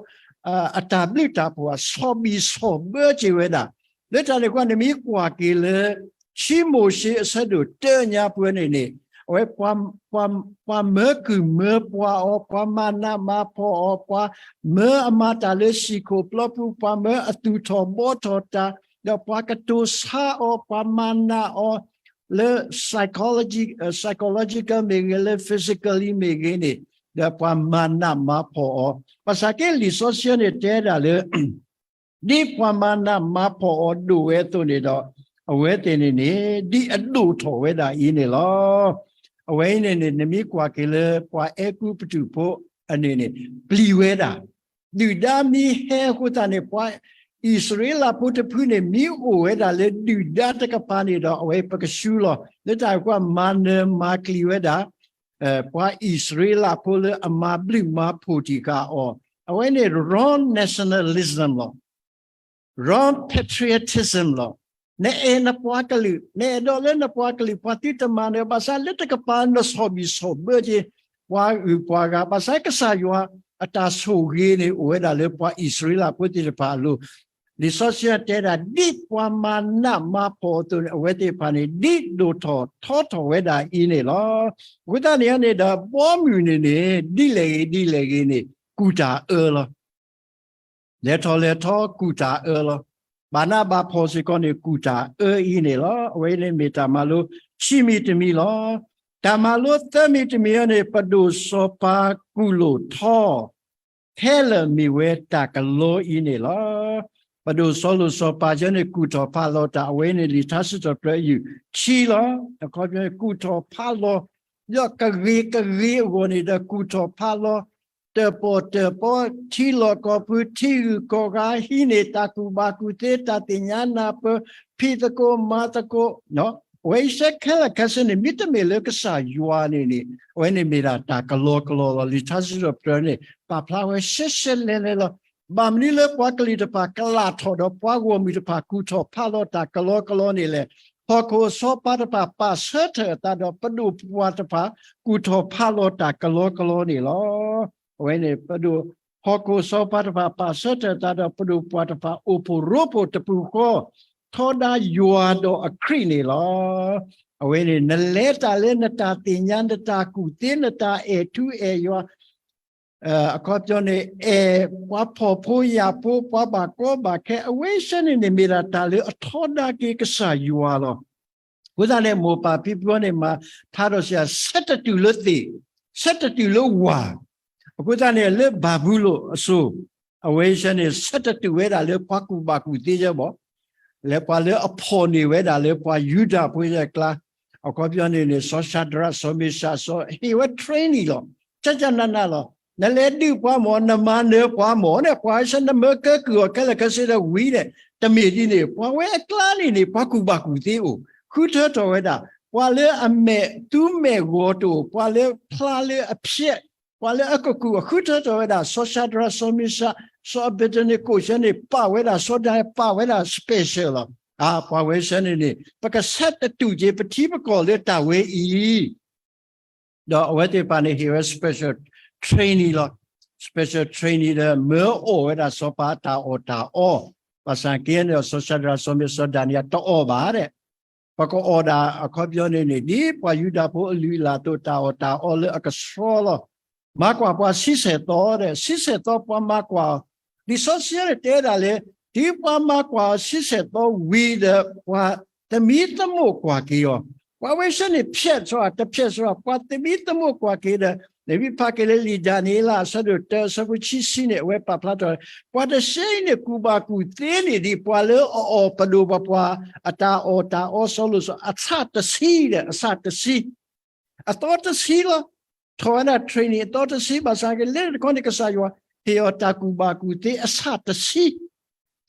အတၢ်ဘျုးတၢ်ဖှိၣ် ဆီၣ်ဘံၣ်ဆီၣ်ဘၢက့ၤဝဲဒၣ်. လၢတၢ်န့ၣ်အဃိ နမ့ၢ်ကွၢ်က့ၤလၢ ခံမိၤၡ့အဆၢဒိၣ်တၢညါပှဲၤန့ၣ်န့ၣ် အဝဲ ပှၤမၢကုၢ်မၢပှၤအီၤ, ပှၤမၤနးမၤဖှီၣ်အီၤ, ပှၤမၢအမၤတၢ်လၢဟံၣ်ခိၣ်ပျီပူၤ, ပှၤမၢအသူၣ်ထီၣ်ဘှီထီၣ်တၢ်, ဒီးပှၤကတိၤဆါအီၤ, ပှၤမၤနးအီၤ လၢ psychology, psychological မ့ၢ်ဂ့ၤ, လၢ physically မ့ၢ်ဂ့ၤန့ၣ်, ဒီးပှၤမၤနးမၤဖှီၣ်အီၤ, ဘၣ်ဆၣ်က့လံာ်စီဆှံန့ၣ်တဲဒၣ်လၢ ဒ်ပှၤမၤနးမၤဖှီၣ်အီၤဒိၣ်ဝဲအသိးန့ၣ်ဒီး အဝဲသ့ၣ်န့ၣ်န့ၣ် ဒ်အဒိၣ်ထီၣ်ဝဲဒၣ်အံၤန့ၣ်လီၤ. အဝဲအံၤန့ၣ်န့ၣ် နမ့ၢ်ကွၢ်က့ၤလၢပှၤအဲၤကူပတူးဖိအန့ၣ်န့ၣ် ပျံၤဝဲဒၣ်, ဒုၣ်ဒါမ့ၢ်ဟဲအဃိသတးန့ၣ် ပှၤအံၣ်စရ့လးဖိတဖုန့ၣ် မ့ၢ်အိၣ်ဝဲဒၣ်လၢဒုၣ်ဒါတကပၤန့ၣ်ဒီး အဝဲပကဆူလီၤ. လၢတၢ်အံၤအဃိ မၤနၢၤမၤကျံၤဝဲဒၣ် ပှၤအံၣ်စရ့လးဖိလၢအမၤဘျုးမၤဖှိၣ်တံၢ်ဃာ်အီၤ, အဝဲန့ၣ် wrong nationalism လီၤ. wrong patriotism လီၤ. နအဲၣ်နပှၤကလုာ်, နအဲၣ်ဒိးလၢနပှၤကလုာ် ပှၤသုတမၤနၢၤ, ဘၣ်ဆၣ်လၢတကပၤနဆီၣ်ဘံၣ်ဆီၣ်ဘၢက့ၤ ပှၤဂုၤပှၤဂၤ, ဘၣ်ဆၣ်ကစၢ်ယွၤအတၢ်ဆိၣ်ဂ့ၤန့ၣ် အိၣ်ဝဲဒၣ်လၢပှၤအံၣ်စရ့လးဖိသ့ၣ်တဖၣ်အလိၤ, လံာ်စီဆှံတဲဒၣ် ဒ်ပှၤမၤနးမၤဖှီၣ်အသိးန့ၣ် အဝဲသ့ၣ်တဖၣ်န့ၣ် ဒ်ဒိၣ်ထီၣ်ထီထီၣ်ဝဲဒၣ်အံၤန့ၣ်လီၤ. အဃိသတးန့ၣ်န့ၣ်ဒီး ဘီမုၢ်န့ၣ်န့ၣ် ဒ်လဲၣ်ဂ့ၤဒ်လဲၣ်ဂ့ၤန့ၣ် ကူၣ်တၢ်အၢလီၤ. လဲၤထီၣ်လဲၤထီကူၣ်တၢ်အၢလီၤ. ဘၣ်နးဘၣ်ဖှီၣ်စ့ၢ်ကီးန့ၣ် ကူၣ်တၢ်အၢအံၤန့ၣ်လီၤ. အဝဲအံၤန့ၣ်မ့ၢ်တၢ်မၤလိခံမံၤတမံၤလီၤ. တၢ်မၤလိသၢမံၤတမံၤအံၤန့ၣ် ပဒိၣ်စီၤပၤကူၣ်လိာ်ထီ ခဲလၢာ်မ့ၢ်ဝဲတၢ်ကလီအံၤန့ၣ်လီၤ. ပဒိၣ်စီၤလိာ်စီၤပၤယဲန့ၣ် ကူၣ်ထီၣ်ဖးလီၤတၢ် အဝဲန့ၣ်လံာ်ထါစံးထီၣ်ပတြၢၤယုၢ်ခံလီၤ. အခီပညီန့ၣ် ကူၣ်ထီၣ်ဖးလီၤ ဒီးကဂ့ၤကဂ့ၤအဂီၢ်န့ၣ်ဒီး ကူၣ်ထီၣ်ဖးလီၤ တၢၣ်ပီၣ်တၢၣ်ပီ ထံလီၢ်ကီၢ်ပူၤ ထံဂုၤကီၢ်ဂၤ ဟံးန့ၢ်တၢ်ကူၣ်ဘၣ်ကူၣ်သ့ တၢ်သ့ၣ်ညါနၢ်ပၢၢ် ဖံးသကိးမၤသကိး အဝဲအံၤစ့ၢ်ခဲလၢာ်ခဲဆ့န့ၣ် မ့တမ့ၢ်လၢကစၢ်ယွၤန့ၣ်န့ၣ် အဝဲန့ၣ်မ့ၢ်ဒၣ်တၢ်ကလီကလီလီၤ. လံာ်ထါစံးထီၣ်ပတြၢၤန့ၣ်ပာ်ဖျါဝဲရှဲရှဲလဲၤလဲၤလီၤ. ဘၣ်မနုၤလၢပှၤကလုာ်တဖၣ်ကလၢ်ထီၣ်ဒီးပှၤဂီၢ်မုၢ်တဖၣ်ကူၣ်ထီၣ်ဖးလီၤတၢ်ကလီကလီန့ၣ်လဲၣ်. ဟီၣ်ခိၣ်အစီၤပၤတဖၣ်ပာ်ဆၢထၢၣ်အသးဒီး ပဒိၣ်ပပှၢ်တဖၣ်ကူၣ်ထီၣ်ဖးလီၤတၢ်ကလီကလီန့ၣ်လီၤ. အဝဲန့ၣ် ပဒိၣ် ဟီၣ်ခိၣ်အစီၤပၤတဖၣ်ပာ်ဆၢထၢၣ်အသးဒီး ပဒိၣ်ပပှၢ်တဖၣ်အိၣ်ဖှိၣ်ရိဖှိၣ်တပူၤဃီ ထီဒါယွၤဒီးအခရံာ်န့ၣ်လီၤ. အဝဲန့ၣ် နလဲၤတၢ်လၢနတၢ်သ့ၣ်ညါ နတၢ်ကူၣ်သ့ နတၢ်အဲၣ်ထူအဲၣ်ယွၤ အခီပညီန့ၣ် အဲၣ်ပှၤဖှီၣ်ဖိယာ်ဖိ ပှၤဘၣ်ကီဘၣ်ခဲ အဝဲစ့ၢ်န့ၣ်န့ၣ် မ့ၢ်ဒၣ်တၢ်လၢအထီဒါက့ၤကစၢ်ယွၤလီၤ. အဃိသတးန့ၣ် မိၢ်ပၢ်ဖံဖုန့ၣ် မၤထါဒီးစံး ဆဲးတတုာ်လၢသ့ၣ်, ဆဲးတတုာ်လၢဝၤ, အဃိသတးန့ၣ် လၢဘၤဘူလိၣ်အစိၤ အဝဲစ့ၢ်န့ၣ် ဆဲးတတုာ်ဝဲဒၣ်လၢပှၤကူၣ်ဘၣ်ကူၣ်သ့ယဲဘၣ် လၢပှၤလၢအဖီၣ်န့ၢ်ဝဲဒၣ်လၢပှၤယူဒၤဖိယဲအကျါ, အခီပညီန့ၣ်န့ၣ် စီၤၡၤဒြး စီၤမ့ၡး စီၤ ဟ့ၣ်ဝဲ training လီၤ, ကကနးနးလီၤ. နလဲၤဒုးပှၤမၢ်, နမၤနၢၤပှၤမၢ်န့ၣ်, ပှၤဝဲဆၢနမၢကၢကုၢ်အီၤခဲလၢာ်ခဲဆ့ဒီးဝံၤန့ၣ်, တမ့ၢ်ဒ်န့ၣ်, ပှၤဝဲအကျါန့ၣ်န့ၣ် ပှၤကူၣ်ဘၣ်ကူၣ်သ့အိၣ်, ဃုထၢထီၣ်ဝဲဒၣ်, ပှၤလၢအမဲာ်သူမဲာ်ဂီၤတအိၣ်, ပှၤလၢဖျါလၢအဖျဲး, ပှၤလၢအကကူၣ်အဃုထၢထီၣ်ဝဲဒၣ်, စီၤၡၤဒြး စီၤမ့ၡး, စီၤအဘ့းနကိၣ်ဆၢန့ၣ် ပာ်ဝဲဒၣ်, စီၤဒၤနံးယ့လးပာ်ဝဲဒၣ် special လီၤ. အါ, ပှၤဝဲဆၢန့ၣ်န့ၣ် ပကဆၢတတူာ်က့ၤပထံပကီၢ်လၢတၢ်ဝဲအံၤ ဒီးအဝဲသ့ၣ်တဖၣ်န့ၣ် ဟ့ၣ်ဝဲ special training လီၤ. special training ဒီးမၢအီၣ်ဝဲဒၣ်စီၤပၤအတၢ်အီၣ်တၢ်အီ, ဘၣ်ဆၣ်က့န့ၣ်ဒီး စီၤၡၤဒြး စီၤမ့ၢ် စီၤဒၤနံးယ့လးတအီၣ်ဘၣ်ဒဲး, ပကအီၣ်ဒၣ်အခီပညီန့ၣ်န့ၣ် ဒ်ပှၤယူဒၤဖိအလုၢ်အလၢ်အသိး တၢ်အီၣ်တၢ်အီလၢအကဆှီလီၤ. မၤကွၢ်ပှၤဆံဆဲၣ်သီဒီး ဆံဆဲၣ်သီပှၤမၤကွၢ်, လံာ်စီဆှံန့ၣ်တဲဒၣ်လၢ တုၤပှၤမၤကွၢ်အီၤဆံဆဲၣ်သီဝံၤဒီး ပှၤသမံသမိးကွၢ်က့ၤအီၤ, ပှၤဝဲဆၢန့ၣ် ဖျဲးစှၤ တဖျဲးစှၤ ပှၤသမံသမိးကွၢ်က့ၤဒီး နမ့ၢ်ဖးက့ၤလၢလံာ်ဒၤနံးယ့လးအဆၢဒိၣ်တၢ အဆၢဖိခံဆံန့ၣ် အဝဲပာ်ဖျါထီၣ်, ပှၤတဆံန့ၣ် ကူၣ်ဘၣ်ကူၣ်သ့န့ၢ်ဒံးပှၤလၢအအီၣ်ပဒိၣ်ပပှၢ် အတၢ်အီၣ်တၢ်အီ စီၤလိာ်စီၤ အဆၣ်တဆံဒီး အဆၣ်တဆံ အသီတဆံလီၤ. ထီၣ်ဝဲဒၣ် training အသီတဆံ ဘၣ်ဆၣ်က့ လၢတခီန့ၣ် ကစၢ်ယွၤဟ့ၣ်အီၤတၢ်ကူၣ်ဘၣ်ကူၣ်သ့အဆၣ်တဆံ,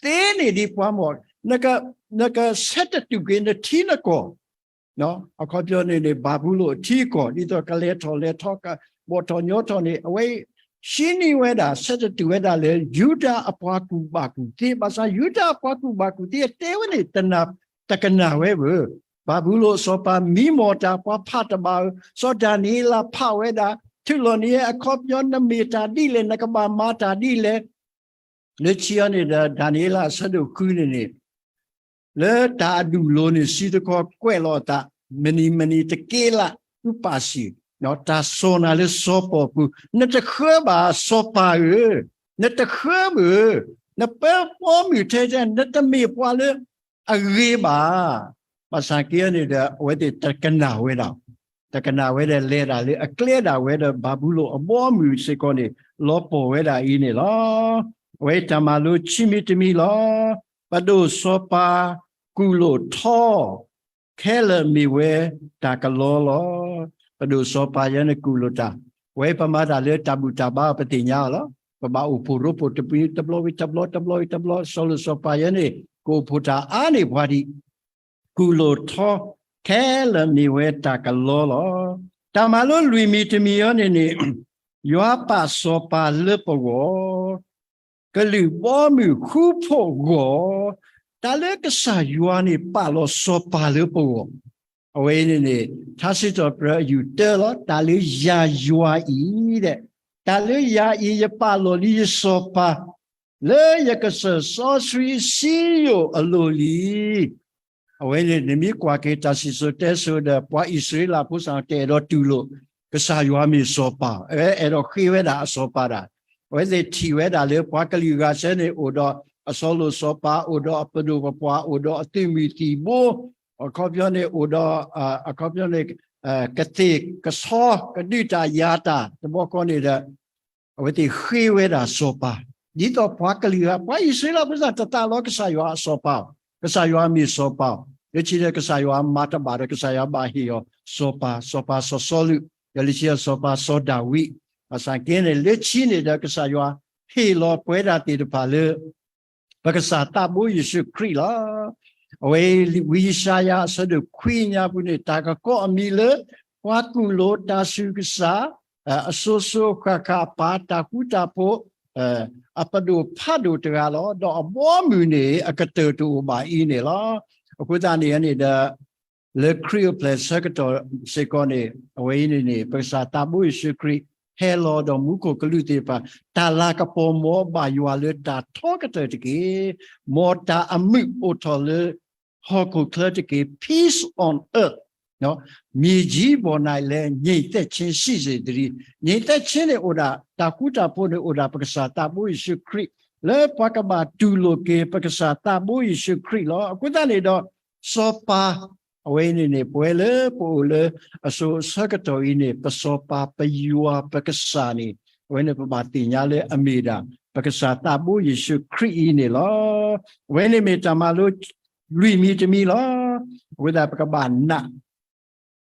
သ့န့ၢ်ဒံးပှၤမၢ်, နကဆၢတတူာ်က့ၤနထံနကီၢ်, အခီပညီန့ၣ်န့ၣ် ဘၤဘူလိၣ်အထံအကီၢ် ဒ်သိးကလဲၤထီၣ်လဲၤထီ ကဘီၣ်ထီၣ်ညီထီၣ်န့ၣ် အဝဲဟံးန့ၢ်ဝဲဒၣ် ဆၢတတူာ်ဝဲဒၣ်လၢ ယူဒၤအပှၤကူၣ်ဘၣ်ကူၣ်သ့, ဘၣ်ဆၣ်ယူဒၤအပှၤကူၣ်ဘၣ်ကူၣ်သ့အတဲဝဲန့ၣ် တနာ်, တကနၣ်ဝဲဘၣ်. ဘၤဘူလိၣ်အစီၤပၤမံမီၢ်တၢ် ပှၤဖးတဘၣ်ဧၢ, စီၤဒၤနံးယ့လးဖးဝဲဒၣ်, ထုးလီၤန့ၢ်အံၤ အခီပညီ နမ့ၢ်တၢ်ဒ်လဲၣ် နကဘၣ်မၤတၢ်ဒ်လဲၣ် လၢခံအံၤန့ၣ်ဒီး ဒၤနံးယ့လးအဆၢဒိၣ်ဃုန့ၣ်န့ၣ် လၢတၢ်အဒူၣ်လိၤန့ၣ် စုတခီကွဲးလီၤအသး, မနံၤမနံၤတက့လၢ် အုပၢ်စံၣ်, တၢ်စိာ်နၤလၢစီၤပီၣ်ပူၤ, နတဃၢဘၣ်စီၤပၤဧၢ, နတဃၢဘၣ်ဧၢ, နပၢဘီမုၢ်ထဲထဲ နတမ့ၢ်ပှၤလၢအဂ့ၤဘၣ်. ဘၣ်ဆၣ်က့န့ၣ်ဒီး အဝဲသ့ၣ်တကနၣ်ဝဲဒၣ် တကနၣ်ဝဲဒီး လဲၤဒၣ်လၢအကျဲဒၣ်ဝဲဒီး ဘၤဘူလိၣ်အဘီအမုၢ်စ့ၢ်ကီးန့ၣ် လီၤပှီၢ်ဝဲဒၣ်အံၤန့ၣ်လီၤ. အဝဲတၢ်မၤလိခံမံၤတမံၤလီၤ. ပဒိၣ်စီၤပၤကူၣ်လိာ်ထီ ခဲလၢာ်မ့ၢ်ဝဲတၢ်ကလီလီၤ. ပဒိၣ်စီၤပၤယဲန့ၣ်ကူၣ်လိာ်တၢ်, အဝဲပမၤတၢ်လၢတၢ်ဘူၣ်တၢ်ဘါပသ့ၣ်ညါအီၤလီၤ. ပဘၣ်အိၣ်ဖှိၣ်ရိဖှိၣ်တဘျီဝံၤတဘျီ တဘျီဝံၤတဘျီ စီၤလိာ်စီၤပၤယဲန့ၣ် ကအိၣ်ဖှိၣ်တၢ်အါန့ၢ်ပှၤဒံး ကူၣ်လိာ်ထီ ခဲလၢာ်မ့ၢ်ဝဲတၢ်ကလီလီၤ. တၢ်မၤလိလွံၢ်မံၤတမံၤအံၤန့ၣ်န့ၣ် ယွၤပာ်စီၤပၤလၢပဂီၢ်, ကလုၢ်ဘီမုၢ်ဃူဖိးဂီၢ်, တၢ်လၢကစၢ်ယွၤန့ၣ်ပာ်လီၤစီၤပၤလၢပဂီၢ်, အဝဲအံၤန့ၣ်န့ၣ် ထါစံးထီၣ်ပတြၢၤအယူၢ်တၢလီၤ. တၢ်လၢယၤယွၤအံၤဒဲး, တၢ်လၢယၤအံၤ ယပာ်လီၤလံယစီၤပၤ လၢယကစၢၢ်စီဆှံစံယိၣ်အလိၤလံ. အဝဲန့ၣ် နမ့ၢ်ကွၢ်က့ၤတၢ်စံၣ်စိၤတဲစိၤဒီး ပှၤအံၣ်စရ့လးဖိစ့ၢ်ကီး တအဲၣ်ဒိးတူၢ်လိာ် ကစၢ်ယွၤမ့ၢ်စီၤပၤ, အဝဲအဲၣ်ဒိးဃ့ဝဲဒၣ်အစီၤပၤဒၣ်. အဝဲသ့ၣ်ထံၣ်ဝဲဒၣ်လၢပှၤကလုာ်ဂၤဆၢန့ၣ် အိၣ်ဒီးအစီၤလိာ်စီၤပၤ, အိၣ်ဒီးအပဒိၣ်ပပှၢ်, အိၣ်ဒီးအသုးမုၢ်သံၣ်ဘိ, အခီပညီန့ၣ် အိၣ်ဒီး အခီပညီန့ၣ် ကသ့ၣ်ကဆီ ကဒုးတၢ်ယၤတၢ် တဘျီဃီန့ၣ်ဒီး အဝဲသ့ၣ်ဃ့ဝဲဒၣ်စီၤပၤ, ဒ်သိးပှၤကလုာ်ဂၤ, ပှၤအံၣ်စရ့လးဖိစ့ၢ်ကီး တသးလီကစၢ်ယွၤအစီၤပၤ, ကစၢ်ယွၤမ့ၢ်စီၤပၤ, လၢခံဒီးကစၢ်ယွၤမၤတဘၣ်ဒီး ကစၢ်ယွၤဘၣ်ဟ့ၣ်အီၤစီၤပၤ, စီၤပၤစီၤစီလူး, ဒီးလၢခံဒီးစီၤပၤစီၤဒၤဝံး, ဘၣ်ဆၣ်က့န့ၣ် လၢခံန့ၣ်ဒီး ကစၢ်ယွၤဟ့ၣ်လီၤပဝဲဒၣ်သ့ၣ်တဖၣ်လၢ ပကစၢ်သးဘိယ့ၣ်ၡူးခရံာ်လီၤ. အဝဲ ဝံယၡါယၤအဆၢဒိၣ်ခွံညါပူၤန့ၣ် တၢ်ကကိးအမံၤလၢ ပှၤကူၣ်လိာ်တၢ်ဆူးကစၢ် အစိၤစိၤဃၣ်ဃၣ်အပၢ် တၢ်ဃူတၢ်ဖိး အပဒိၣ်ဖးဒိၣ်တဂၤလီၤ. ဒီးအဘီအမုၢ်န့ၣ် အကတၢၢ်တအိၣ်ဘၣ်အံၤန့ၣ်လီၤ. အဃိသတးန့ၣ်န့ၣ်ဒီး လၢခရံာ်အိၣ်ဖျဲၣ်ဆၢကတီၢ်စ့ၢ်ကီးန့ၣ် အဝဲအံၤန့ၣ်န့ၣ် ပကစၢ်သးဘိယ့ၣ်ၡူးခရံာ် ဟဲလီၤဒီးမူခိၣ်ကလူးသ့ၣ်တဖၣ် တၢ်လၤကပီၤမ်ဘၣ်ယွၤလၢတၢ်ထီကတၢၢ်တက့ၢ်. မ်တၢ်အမုာ်အိၣ်ထီၣ်လၢဟီၣ်ခိၣ်ချၢတက့ၢ်. Peace on earth, မြေကြီးပေါ်၌လည်း ငြိမ်သက်ခြင်းရှိစေတည်း. ငြိမ်သက်ခြင်းန့ၣ်အိၣ်ဒၣ် တၢ်ဃူတၢ်ဖိးန့ၣ်အိၣ်ဒၣ် ပကစၢ်သးဘိယ့ၣ်ၡူးခရံာ် လၢပှၤကဘၣ်တူၢ်လိာ်က့ၤ ပကစၢ်သးဘိယ့ၣ်ၡူးခရံာ်လီၤ. အဃိသတးန့ၣ်ဒီး စီၤပၤ အဝဲန့ၣ်န့ၣ် ပဝဲလၢပအိၣ်လၢအစိၤအဆၢကတီၢ်အံၤန့ၣ် ပစီၤပၤပယွၤပကစၢ်န့ၣ် အဝဲန့ၣ်ပဘၣ်သ့ၣ်ညါလၢအမ့ၢ်ဒၣ် ပကစၢ်သးဘိယ့ၣ်ၡူးခရံာ်အံၤန့ၣ်လီၤ. အဝဲန့ၣ်မ့ၢ်တၢ်မၤလိလွံၢ်မံၤတမံၤလီၤ. အဃိသတးပကဘၣ်နာ်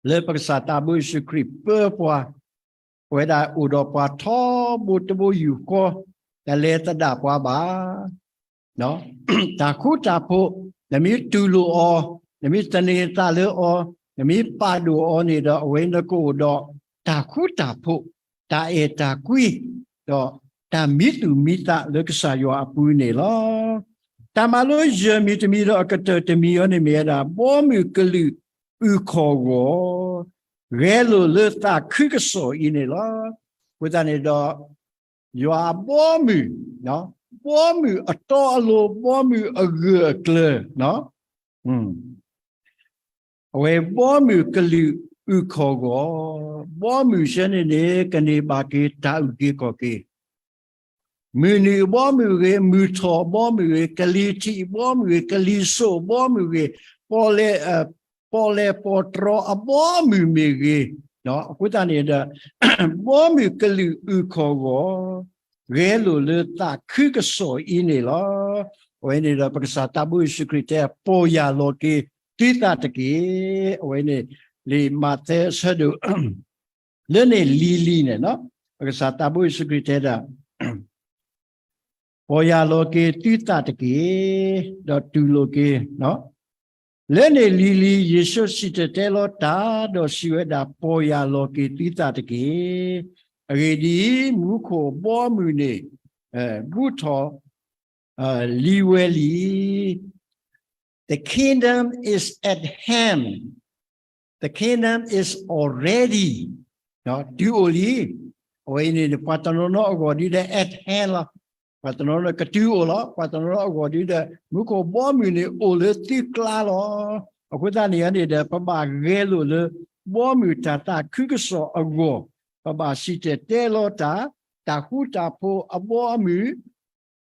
လၢပကစၢ်သးဘိယ့ၣ်ၡူးခရံာ်ပၢပှၤ အဝဲဒၣ်အိၣ်ဒီးပှၤထီဘိတဘိယူၢ်ဃီ, တလဲၤသဒၣ်ပှၤဘၣ်. တၢ်ဃူတၢ်ဖိး, နမ့ၢ်တူၢ်လိာ်အီၤ, နမ့ၢ်သန့ၤသးလၢအီၤ, နမ့ၢ်ပာ်ဒိၣ်အီၤန့ၣ်ဒီး အဝဲနကအိၣ်ဒီးတၢ်ဃူတၢ်ဖိး, တၢ်အဲၣ်တၢ်ကွံ, ဒီးတၢ်မံသူၣ်မံသးလၢကစၢ်ယွၤအပူၤန့ၣ်လီၤ. တၢ်မၤလိယဲၢ်မံၤတမံၤဒီးအကတၢၢ်တမံၤအံၤန့ၣ်မ့ၢ်ဝဲဒၣ် ဘီမုၢ်ကလုာ်အုၣ်ခီၣ်ဂီၤ ဂဲၤလိာ်လၢသးခုကစီၣ်အံၤန့ၣ်လီၤ. အဃိသတးန့ၣ်ဒီး ယွၤအဘီမုၢ်, ဘီမုၢ်အတီအလိၤ, ဘီမုၢ်အဂၢၢ်အကျၢၤ, အဝဲဘီမုၢ်ကလုာ်အုၣ်ခီၣ်ဂီၤ, ဘီမုၢ်ဆၢန့ၣ်န့ၣ် ကန့ၢ်ဘၣ်က့ၤတၢ်အုၣ်က့ၤခီၣ်က့ၤ မုၢ်နုာ်အဘီအမုၢ်ဂ့ၤ, မုၢ်ထီၣ်အဘီအမုၢ်ဂ့ၤ, ကလံၤထံးအဘီအမုၢ်ဂ့ၤ, ကလံၤစိးအဘီအမုၢ်ဂ့ၤ, ပီၣ်လဲၣ်, ပီၣ်လဲၣ်ပီၣ်တြီၤအဘီအမုၢ်မ့ၢ်ဂ့ၤ, အဃိသတးန့ၣ်ဒီး ဘီအမုၢ်ကလုာ်အုၣ်ခီၣ်ဂီၤ, ဂဲၤလိာ်လၢသးခုကစီၣ်အံၤန့ၣ်လီၤ. အဝဲန့ၣ်ဒီးပကစၢ်သးဘိယ့ၣ်ၡူးခရံာ်တဲ ပီၢ်ယၢ်လီၤက့ၤသုသးတက့ၢ်. အဝဲန့ၣ် လံာ်မးသဲအဆၢဒိၣ် လၢန့ၣ်လံၤလံၤန့ၣ်, ပကစၢ်သးဘိယ့ၣ်ၡူးခရံာ်တဲဒၣ်, ပီၢ်ယၢ်လီၤက့ၤသုသးတက့ၢ်, ဒီးတူၢ်လိာ်က့ၤ, လၢန့ၣ်လံၤလံၤ ယ့ၣ်ၡူးစံၣ်တဲၤတဲလီၤတၢ်, ဒီးစံးဝဲဒၣ်, ပီၢ်ယၢ်လီၤက့ၤသုသးတက့ၢ်. အဂ့ၢ်ဒ်အံၤ, မူခိၣ်အဘီအမုၢ်န့ၣ် ဘူးထီၣ်လံဝဲလံ. The kingdom is at hand. The kingdom is already. တုၤအိၣ်လံ. အဝဲအံၤန့ၣ် ပှၤတနီၤနီၤအဂီၢ်ဒ်ဒီး at hand လီၤ. ပှၤတနီၤနီၤကတုၤအိၣ်လီၤ. ပှၤတနီၤနီၤအဂီၢ်ဒ်ဒီး မူခိၣ်ဘီမုၢ်န့ၣ်အိၣ်လၢသုကျါလီၤ. အဃိသတးန့ၣ်န့ၣ်ဒီး ပဘၣ်ဂဲၤလိာ်လၢ ဘီမုၢ်တၢ်သးခုကစီၣ်အဂီၢ်, ပဘၣ်စံၣ်တဲၤတဲလီၤတၢ်, တၢ်ဃူတၢ်ဖိးအဘီ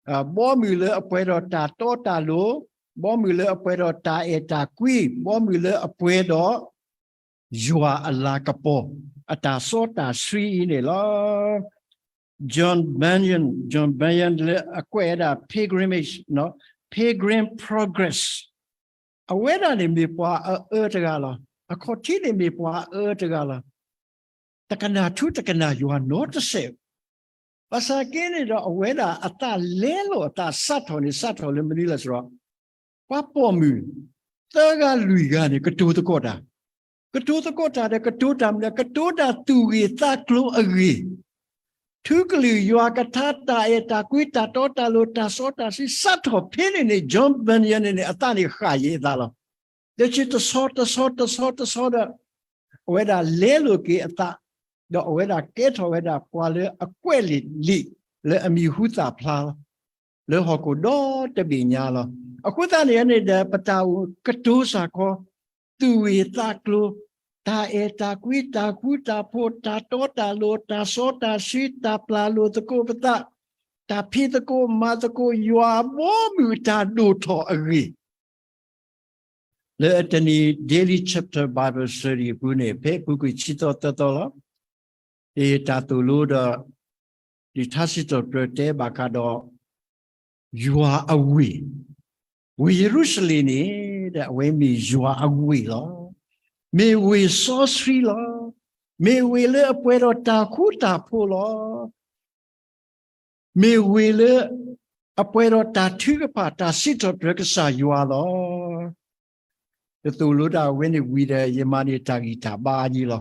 အမုၢ် ဘီမုၢ်လၢအပှဲၤဒီးတၢ်တီတၢ်လိၤ, ဘီမုၢ်လၢအပှဲၤဒီးတၢ်အဲၣ်တၢ်ကွံ, ဘီမုၢ်လၢအပှဲၤဒီး ယွၤအလၤကပီၤ အတၢ်စီတၢ်ဆှံအံၤန့ၣ်လီၤ. John Bunyan, John Bunyan လၢအကွဲးဝဲဒၣ် pilgrimage, pilgrim progress, အဝဲဒၣ်န့ၣ်မ့ၢ်ပှၤအအၢတဂၤလီၤ. အခီၣ်ထံးန့ၣ်မ့ၢ်ပှၤအအၢတဂၤလီၤ. တကနၣ်ထူတကနၣ်ယွၤနီတစဲး, ဘၣ်ဆၣ်က့န့ၣ်ဒီး အဝဲဒၣ်အသးလဲလိာ်အသးစးထီၣ်န့ၣ် စးထီၣ်လၢမနုၤလဲၣ်စရီ, ပှၤပိာ်မုၣ် သၢဂၤလွံၢ်ဂၤန့ၣ် ကတိၤသကိးတၢ်, ကတိၤသကိးတၢ်ဒီး ကတိၤတၢ်မနုၤလဲၣ်, ကတိၤတၢ်သူၣ်ဂ့ၢ်သးကျိၤအဂ့ၢ်, ထူကလုာ်ယွၤကထါ တၢ်အဲၣ်တၢ်ကွံ တၢ်တီတၢ်လိၤ တၢ်စီတၢ်ဆှံ စးထီၣ်ဖဲန့ၣ်န့ၣ် John Bunyan န့ၣ်န့ၣ် အသးန့ၣ်ဃၣ်ယံၤအသးလီၤ. ဒီးဆံးတဆီတဆီတဆီတဆီဒီး အဝဲဒၣ်လဲလိာ်က့ၤအသး, ဒီးအဝဲဒၣ်ကဲထီၣ်ဝဲဒၣ်ပှၤလၢအကွဲးလံာ်လံာ် လၢအမံၤဟူသၣ်ဖျါလီၤ, လၢဟီၣ်ခိၣ်ဒီတဘ့ၣ်ညါလီၤ. အဃိသတးန့ၣ်န့ၣ်ဒီး ပတၢ်အိၣ်ကတိၤစ့ၢ်ကီး သူၣ်ဂ့ၢ်သးကျိၤ, တၢ်အဲၣ်တၢ်ကွံ တၢ်ဃူတၢ်ဖိး တၢ်တီတၢ်လိၤ တၢ်စီတၢ်ဆှံ တၢ်ပျၢ်လိာ်သကိးပသး, တၢ်ဖံးသကိးမၤသကိး ယွၤအဘီအမုၢ်အတၢ်ဒိၣ်ထီၣ်အဂ့ၢ် လၢတနံၤ Daily Chapter Bible Study အပူၤန့ၣ် ဖဲအပူၤကွံာ်ဆံသီသၢသီလီၤ. တၢ်သိၣ်လိဒီး လံာ်ထါစံးထီၣ်ပတြၢၤတဲဘၣ်ဃးဒီး ယွၤအဝ့ၢ်, ဝ့ၢ်ယရူၤၡလ့ၣ်န့ၣ် အဝဲမ့ၢ်ယွၤအဝ့ၢ်လီၤ. မ့ၢ်ဝ့ၢ်စီဆှံလီၤ. မ့ၢ်ဝ့ၢ်လၢအပှဲၤဒီးတၢ်ဃူတၢ်ဖိးလီၤ. မ့ၢ်ဝ့ၢ်လၢ အပှဲၤဒီးတၢ်ထုကဖၣ် တၢ်စံးထီၣ်ပတြၢၤကစၢ်ယွၤလီၤ. ယသိၣ်လိတၢ်အဝဲန့ၣ်ဝံၤဒီး ယမၤန့ၢ်တၢ်ဂံၢ်တၢ်ဘါအါယံၤလီၤ.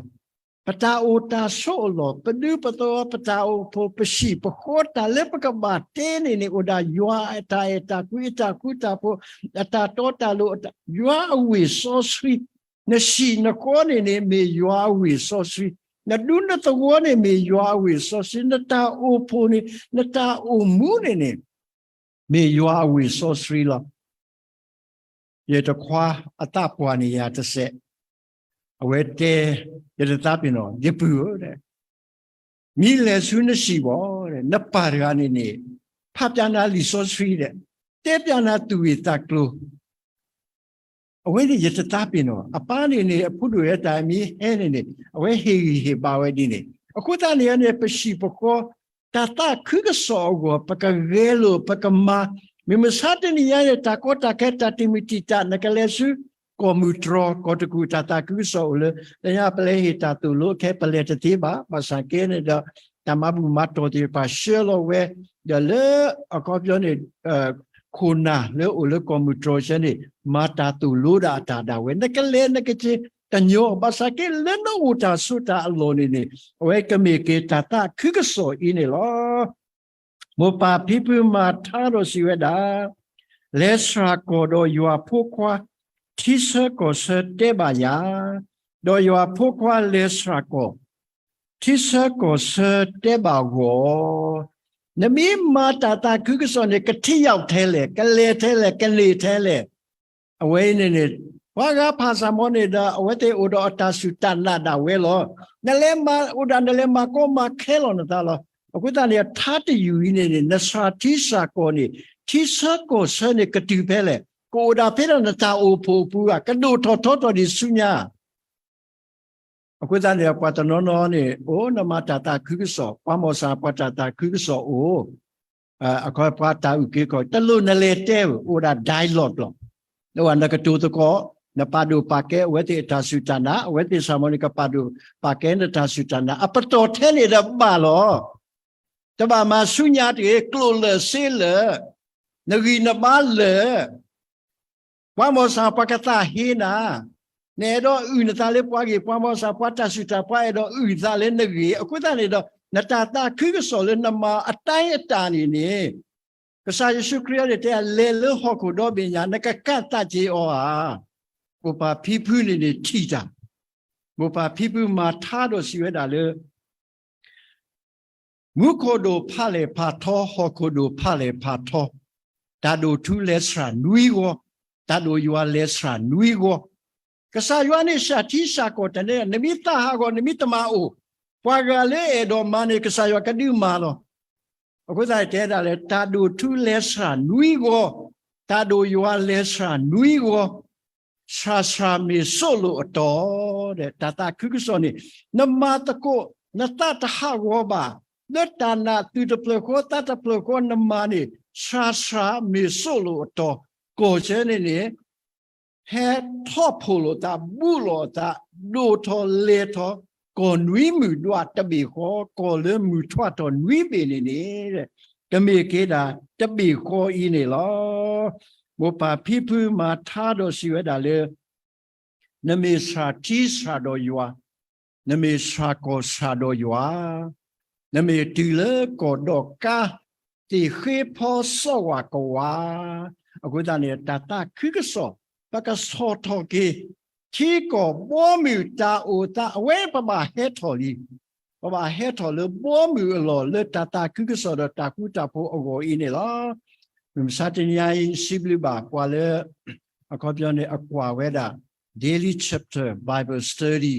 ပတၢ်အိၣ်တၢ်ဆိးအလီၢ် ပဒူပသဝီ ပတၢ်အိၣ်ဖှိၣ် ပဟံၣ်ပဃီ တၢ်လၢပကဘၣ်တဲန့ၣ်န့ၣ် အိၣ်ဒၣ်ယွၤအတၢ်အဲၣ်တၢ်ကွံ အတၢ်ဃူတၢ်ဖိး အတၢ်တီတၢ်လိၤ ယွၤအဝ့ၢ်စီဆှံ နဟံၣ်နဃီန့ၣ်န့ၣ် မ့ၢ်ယွၤအဝ့ၢ်စီဆှံ, နဒူနသဝီန့ၣ် မ့ၢ်ယွၤအဝ့ၢ်စီဆှံ, နတၢ်အိၣ်ဖှိၣ်န့ၣ် နတၢ်အိၣ်မူန့ၣ်န့ၣ် မ့ၢ်ယွၤအဝ့ၢ်စီဆှံလီၤ. ယတခွါအသးပှၢ်န့ၢ်ယၤတစဲး, အဝဲတဲ, ယတသးပ့ၤနီၣ်, ယပုၢ်ဧၢ, မ့ၢ်လဲၤဆူနဟံၣ်ဘၣ်, နပၢ်တဂၤန့ၣ်န့ၣ် ဖးပျၢနၤလံာ်စီဆှံဒီး တဲပျၢနၤသူၣ်ဂ့ၢ်သးကျိၤ အဝဲန့ၣ်ယတသးပ့ၤနီၣ်, အပၢ်န့ၣ်န့ၣ် အဖိဒိၣ်ဝဲတၢ်မ့ၢ်ဟဲန့ၣ်န့ၣ် အဝဲဟ့ၣ်ဂံၢ်ဟ့ၣ်ဘါဝဲဒ်န့ၣ်. အဃိသတးန့ၣ်န့ၣ် ပဟံၣ်ပဃီ တၢ်သးခုကစီၣ်အဂီၢ် ပကဂဲၤလိာ် ပကမၤ, မုၢ်မဆါတနံၤညါန့ၣ် တၢ်ကီတၢ်ခဲ တၢ်တံာ်မုၢ်တံာ်တာ် နကလဲၤဆူ ကီၢ်မုၢ်တြီၢ် ကီၢ်တကူၣ်တၢ်သးခုကစီၣ်အိၣ်လၢ လၢညါပလဲၤဟ့ၣ်တၢ်သိၣ်လိခဲ ပလဲၤတသ့ဘၣ်. ဘၣ်ဆၣ်က့န့ၣ်ဒီး တၢ်မၤဘူၣ်မၤတီၢ်သ့ၣ်တဖၣ်ဆှၢလီၤဝဲ, ဒီးလၢအခီပညီန့ၣ် ခိၣ်နၢ်လၢအိၣ်လၢကီၢ်မုၢ်တြီၢ်ဆၢန့ၣ် မၤတၢ်သိၣ်လိဒၣ်အတၢ်ဒၣ်ဝဲ နကလဲၤနကက့ၤတညီ, ဘၣ်ဆၣ်က့ လၢနအိၣ်တၢ်ဆိးတၢ်အလီၢ်န့ၣ်န့ၣ် အဝဲကမ့ၢ်က့ၤတၢ်သးခုကစီၣ်အံၤန့ၣ်လီၤ. မိၢ်ပၢ်ဖံဖုမၤထါဒီးစံးဝဲဒၣ်, လဲၤစှၤကီၢ်ဒီးယွၤဖိခွါ ထံဆၢကီၢ်ဆၢတဲဘၣ်ယၤ, ဒီးယွၤဖိခွါလဲၤစှၤကီၢ် ထံဆၢကီၢ်ဆၢတဲဘၣ်ဂီၢ်, နမ့ၢ်မၤတၢ်သးခုကစီၣ်န့ၣ် ကထံၣ်ယဝ်ၣ်ထဲလဲၣ်, ကလဲၤထဲလဲၣ်, ကန့ၢ်ထဲလဲၣ်. အဝဲအံၤန့ၣ်န့ၣ် ပှၤဂၤဖးစၢ်မီန့ၣ်ဒီး အဝဲသ့ၣ်အိၣ်ဒီးအတၢ်စူၢ်တၢ်နာ်ဒၣ်ဝဲလီၤ. နလဲၤမၤအိၣ်ဒၣ် နလဲၤမၤကီမၤခဲလီၤနသးလီၤ. အဃိသတးန့ၣ် ထါတယုၢ်အံၤန့ၣ်န့ၣ် နစှၤထံစှၤကီၢ်န့ၣ် ထံဆၢကီၢ်ဆၢန့ၣ်ကတုၤဖဲလဲၣ်, ကအိၣ်ဒၣ်ဖဲဒၣ်နတၢ်အိၣ်ဖှိၣ်အပူၤဧါ, ကဒိၣ်ထီၣ်ထီထီၣ်ဒံးဆူညါ အဃိသတးန့ၣ် ပှၤတနီၤနီၤန့ၣ် အိၣ်နမၤတၢ်သးခုကစီၣ်, ပှၤမီၢ်စၢ်ပှၤတၢ်သးခုကစီၣ်အိၣ်, အခီပှၤတၢ်အုၣ်က့ၤခီၣ် တလိၣ်နလဲၤတဲဧိၤ, အိၣ်ဒၣ် dialogue လီၤ. နကတိၤသကိး, နပာ်ဒိၣ်ပာ်ကဲအဝဲသ့ၣ်အတၢ်စူၢ်တၢ်နာ်, အဝဲသ့ၣ်စၢ်မီန့ၣ်ကပာ်ဒိၣ်ပာ်ကဲနတၢ်စူၢ်တၢ်နာ်, အပတီၢ်ထဲန့ၣ်ဒီးဘၣ်လီၤ. တဘၣ်မၤဆူညါတဂ့ၤ, ကျိၣ်လၢာ်စ့လၢာ်, နဂံၢ်နဘါလၢာ် ပှၤမီၢ်စၢ်ပှၤကသးဟ့နၤ, နအဲၣ်ဒိးအုၣ်နသးလၢပှၤဂ့ၢ်, ပှၤမီၢ်စၢ်ပှၤတၢ်စူၢ်တၢ်ပှၤအဲၣ်ဒိးအုၣ်သးလၢနဂ့ၢ်, အဃိသတးန့ၣ်ဒီး နတၢ်သးခုကစီၣ်လၢနမၤအတၢ်အတၢ်န့ၣ်န့ၣ် ကစၢ်ယ့ၣ်ၡူးခရံာ်အံၤန့ၣ်တဲ လဲၤလၢဟီၣ်ခိၣ်ဒီဘ့ၣ်ညါ နကကၣ်သးက့ၤအီၤဧါ. မိၢ်ပၢ်ဖံဖုန့ၣ်န့ၣ်ထံၣ်တၢ်, မိၢ်ပၢ်ဖံဖုမၤထါဒီးစံးဝဲဒၣ်လၢ မူခိၣ်ဒိၣ်ဖးလဲၢ်ဖးထီ, ဟီၣ်ခိၣ်ဒိၣ်ဖးလဲၢ်ဖးထီ, တၢ်ဒိၣ်ထူလဲၤစှၤနွံဂီၢ်, တၢ်ဒိၣ်ယွၤလဲၤစှၤနွံဂီၢ်. ကစၢ်ယွၤန့ၣ်စှၤထံစှၤကီၢ်တန့ၢ်, နမ့ၢ်သးဟးဂီၤ နမ့ၢ်တမၤအိၣ်, ပှၤဂၤလၢအဲၣ်ဒိးမၤန့ၣ် ကစၢ်ယွၤကဒုးမၤလီၤ. အဃိသတးတဲဒၣ်လဲာ် တၢ်ဒိၣ်ထူလဲၤစှၤနွံဂီၢ်, တၢ်ဒိၣ်ယွၤလဲၤစှၤနွံဂီၢ်, စှၤစှၤမ့ၢ်စိၣ်လိာ်အတီၤ, တၢ်သးခုကစီၣ်န့ၣ် နမၤသကိး နသးတဟးဂီၤဘၣ်, လၢတၢ်နာ်သူၣ်တဖျၢၣ်ဃီသးတဖျၢၣ်ဃီနမၤန့ၣ် စှၤစှၤမ့ၢ်စိၣ်လိာ်အတီၤ, ကီၢ်စဲန့ၣ်န့ၣ် ဟဲထီၣ်ဖှိၣ်လိာ်သး ဘူးလိာ်အသး ဒိၣ်ထီၣ်လဲၤထီၣ် ကီၢ်နွံမုၢ်ဒွးတဘ့ၣ်ဃီ ကီၢ်လၢမုၢ်ထွးထီၣ်နွံဘ့ၣ်န့ၣ်န့ၣ် ကမ့ၢ်က့ၤဒၣ်တဘ့ၣ်ဃီအံၤန့ၣ်လီၤ. မိၢ်ပၢ်ဖံဖုမၤထါဒီးစံးဝဲဒၣ်လၢ နမ့ၢ်စှၤထံစှၤဒီးယွၤ, နမ့ၢ်စှၤကီၢ်စှၤဒီးယွၤ, နမ့ၢ်တုၤလၢကီၢ်ဒီးကါ, သ့ၣ်ဃ့ဖီစီဝၣ်ကဝါ, အဃိသတးန့ၣ် တၢ်သးခုကစီၣ် ပကဆီၣ်ထီၣ်က့ၤ ထံကီၢ်ဘီမုၢ်တၢ်အိၣ်သး အဝဲပဘၣ်ဟဲထီၣ်လံ ပဘၣ်ဟဲထီၣ်လၢဘီမုၢ်အလီၢ် လၢတၢ်သးခုကစီၣ်ဒီးတၢ်ဃူတၢ်ဖိးအဂီၢ်အံၤန့ၣ်လီၤ. မုၢ်မဆါတနံၤအံၤ စံးဘျုးဘၣ်ပှၤလၢ အခီပညီန့ၣ် အကွၢ်ဝဲဒၣ် Daily Chapter Bible Study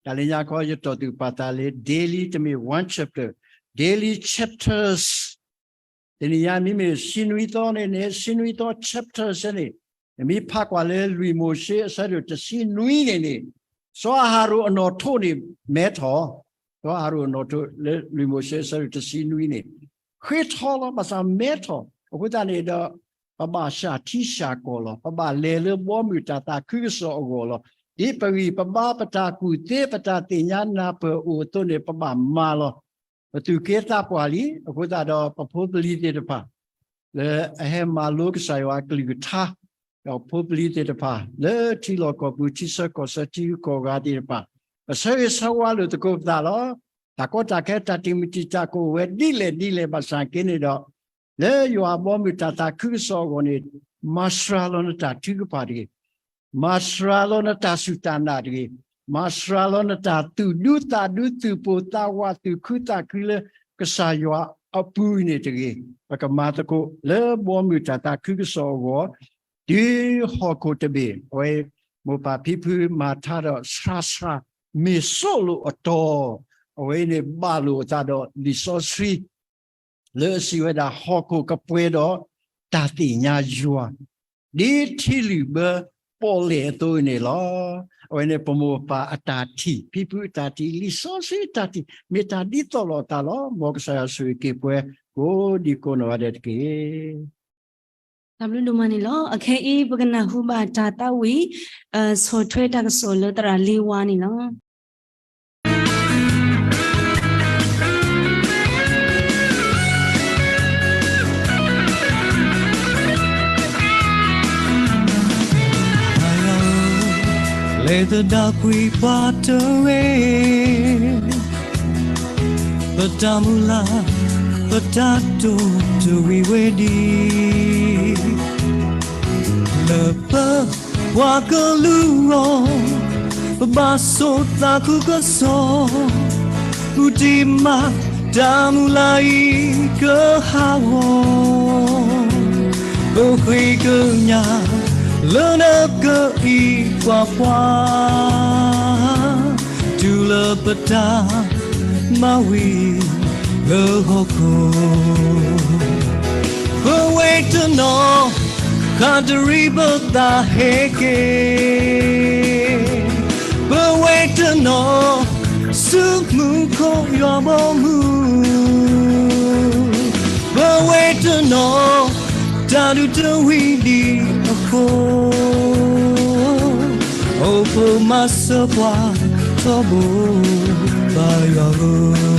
တၢ်လၢညါခီ ယတီၢ်သူၣ်ပာ်သးလၢ daily တမ့ၢ် one chapter, daily chapters တနံၤညါမ့မ့ၢ်ဆံနွံသီန့ၣ်န့ၣ် ဆံနွံသီ chapters န့ၣ် နမ့ၢ်ဖးကွၢ်လၢလွံၢ်မိၤၡ့အဆၢဒိၣ်တဆံနွံန့ၣ်န့ၣ် စီၤအၤဟရိၣ်အနီၣ်ထိးန့ၣ် မဲထီၣ်, စီၤအၤဟရိၣ်အနီၣ်ထိးလၢလွံၢ်မိၤၡ့အဆၢဒိၣ်တဆံနွံန့ၣ် ဃ့ထီလီၤ ဘၣ်ဆၣ်မဲထီၣ် အဃိသတးန့ၣ်ဒီး ပဘၣ်စှၤထံစှၤကီၢ်လီၤ. ပဘၣ်လဲၤလၢဘီမုၢ်တၢ်သးခုကစီၣ်အဂီၢ်လီၤ. ဒ်ပဂံၢ်ပဘါ ပတၢ်ကူၣ်သ့ ပတၢ်သ့ၣ်ညါနၢ်ပၢၢ်အိၣ်အသိးန့ၣ် ပဘၣ်မၤလီၤ. ပသူၣ်က့သးပှၢ်လံ. အဃိသတးဒီး ပဖိပလံၤသ့ၣ်တဖၣ် လၢအဟဲမၤလိကစၢ်ယွၤအကလုၢ်ကထါ ဒီးဖိပလံၤသ့ၣ်တဖၣ် လၢထံလီၢ်ကီၢ်ပူၤ ထံဆၢကီၢ်ဆၢ ထံဂုၤကီၢ်ဂၤသ့ၣ်တဖၣ် ပဆၢဂ့ၤဆၢဝါလိာ်သကိးပသးလီၤ. တၢ်ကီတၢ်ခဲ တၢ်တံာ်မုၢ်တံာ်တာ်ကအိၣ်ဝဲဒ်လဲၣ်ဒ်လဲၣ် ဘၣ်ဆၣ်က့န့ၣ်ဒီး လၢယွၤအဘီအမုၢ်တၢ်သးခုကစီၣ်အဂီၢ်န့ၣ် မၤစှၤလီၤနတၢ်ထုကဖၣ်တဂ့ၤ, မၤစှၤလီၤနတၢ်စူၢ်တၢ်နာ်တဂ့ၤ, မၤစှၤလီၤနတၢ်သူၣ်ဒူသးဒူ သူၣ်ပိၢ်သးဝး သူၣ်ခုသးခုလၢကစၢ်ယွၤအပူၤန့ၣ်တဂ့ၤ, ပကမၤသကိးလၢဘီမုၢ်တၢ်သးခုကစီၣ်အဂီၢ် တုၤဟီၣ်ခိၣ်တဘ့ၣ် အဝဲ မိၢ်ပၢ်ဖံဖုမၤထါဒီး စှၤစှၤမ့ၢ်စိၣ်လိာ်အတီၤ, အဝဲအံၤန့ၣ် ဘၣ်လိာ်အသးဒီးလံာ်စီဆှံ လၢအစံးဝဲဒၣ် ဟီၣ်ခိၣ်ကပှဲၤဒီးတၢ်သ့ၣ်ညါယွၤ ဒ်ထံလုာ်ဘၢပီၣ်လဲၣ်အသိးန့ၣ်လီၤ. အဝဲန့ၣ် ပမိၢ်ပၢ်အတၢ်ထံၣ်, ဖံဖုအတၢ်ထံၣ်, လံာ်စီဆှံအတၢ်ထံၣ်, မ့ၢ်တၢ်ဒ်သိးလိာ်အသးလီၤ. မ်ကစၢ်ယွၤဆိၣ်ဂ့ၤက့ၤပှၤ ကိးဒံကိးနီၢ်ဂၤဒဲးတက့ၢ်. တၢ်ဘျုးဒိၣ်မးန့ၣ်လီၤ. အခဲအံၤ ပကနၢ်ဟူဘၣ်တၢ်သးဝံၣ် ဆီၣ်ထွဲတၢ်ကစီၣ်လၢသရၣ်လ့ဝါန့ၣ်လီၤ. လဲၤသဒၣ်ကွံာ်ပှၤတဂၤ ပတၢ်မုၢ်လၢ် ပတၢ်တိာ်တဝံၤဝဲဒံး လၢပပှၤကလုာ်အဂီၢ် ပဘၣ်ဆိၣ်သးခုကစီၣ် မုၢ်တံၤမး တၢ်မုၢ်လၢ်အံၤကဟးဂီၤ ပဃ့ကညး လၢနကအံးကွၢ်ပှၤ တုၤလၢပတၢ်မၤဝံၤလၢဟီၣ်ခိၣ် ပဝဲတနီၤ ဃၣ်တရံးပသးဟဲက့ၤ ပဝဲတနီၤ ဆူမူခိၣ်ယွၤဘီမုၢ် ပဝဲတနီၤ တၢ်ဒုးတဝံၤဒံးအဃိ အိၣ်ဖှိၣ်မၤစၢၤပှၤထီဘိ ဘါယွၤဧၢ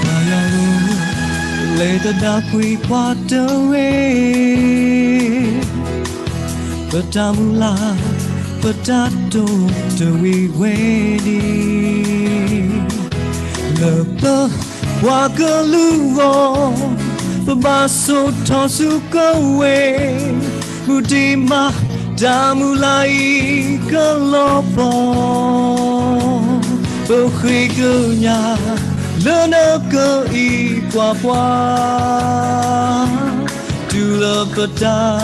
ဘါယွၤဧၢ လဲၤသဒၣ်ကွံာ်ပှၤတဂၤ ပတၢ်မုၢ်လၢ် ပတၢ်တိာ်တဝံၤဝဲဒံး လၢပပှၤကလုာ်အဂီၢ် ပဘၣ်ဆိၣ်ထီၣ်ဆူကဝဲၤ မုၢ်တံၤမး တၢ်မုၢ်လၢ်အံၤကလီၤပီၤ ပဃ့ကညး လၢနကအံးကွၢ်ပှၤ တုၤလၢပတၢ်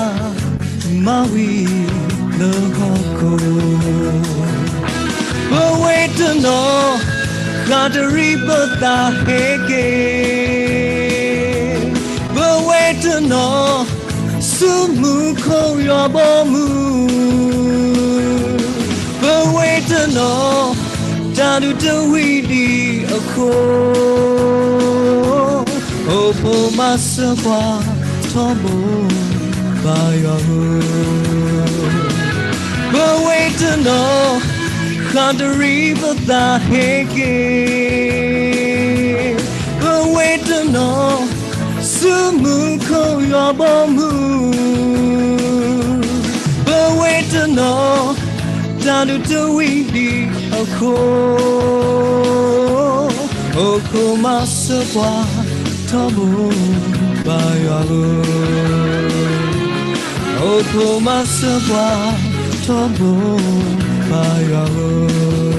မၤဝံၤလၢဟီၣ်ခိၣ် ပဝဲတနီၤ ဃၣ်တရံးပသးဟဲက့ၤ ပဝဲတနီၤ ဆူမူခိၣ်ယွၤဘီမုၢ် ပဝဲတနီၤ တၢ်ဒုးတဝံၤဒံးအဃိ အိၣ်ဖှိၣ်မၤစၢၤပှၤထီဘိ ဘါယွၤဧၢ ပဝဲတနီၤ ဃၣ်တရံးပသးဟဲက့ၤ ပဝဲတနီၤ ဆူမူခိၣ်ယွၤဘီမုၢ် ပဝဲတနီၤ တၢ်ဒုးတဝံၤဒံးအဃိ အိၣ်ဖှိၣ်မၤစၢၤပှၤထီဘိ ဘါယွၤဧၢ အိၣ်ဖှိၣ်မၤစၢၤပှၤထီဘိ ဘါယွၤဧၢ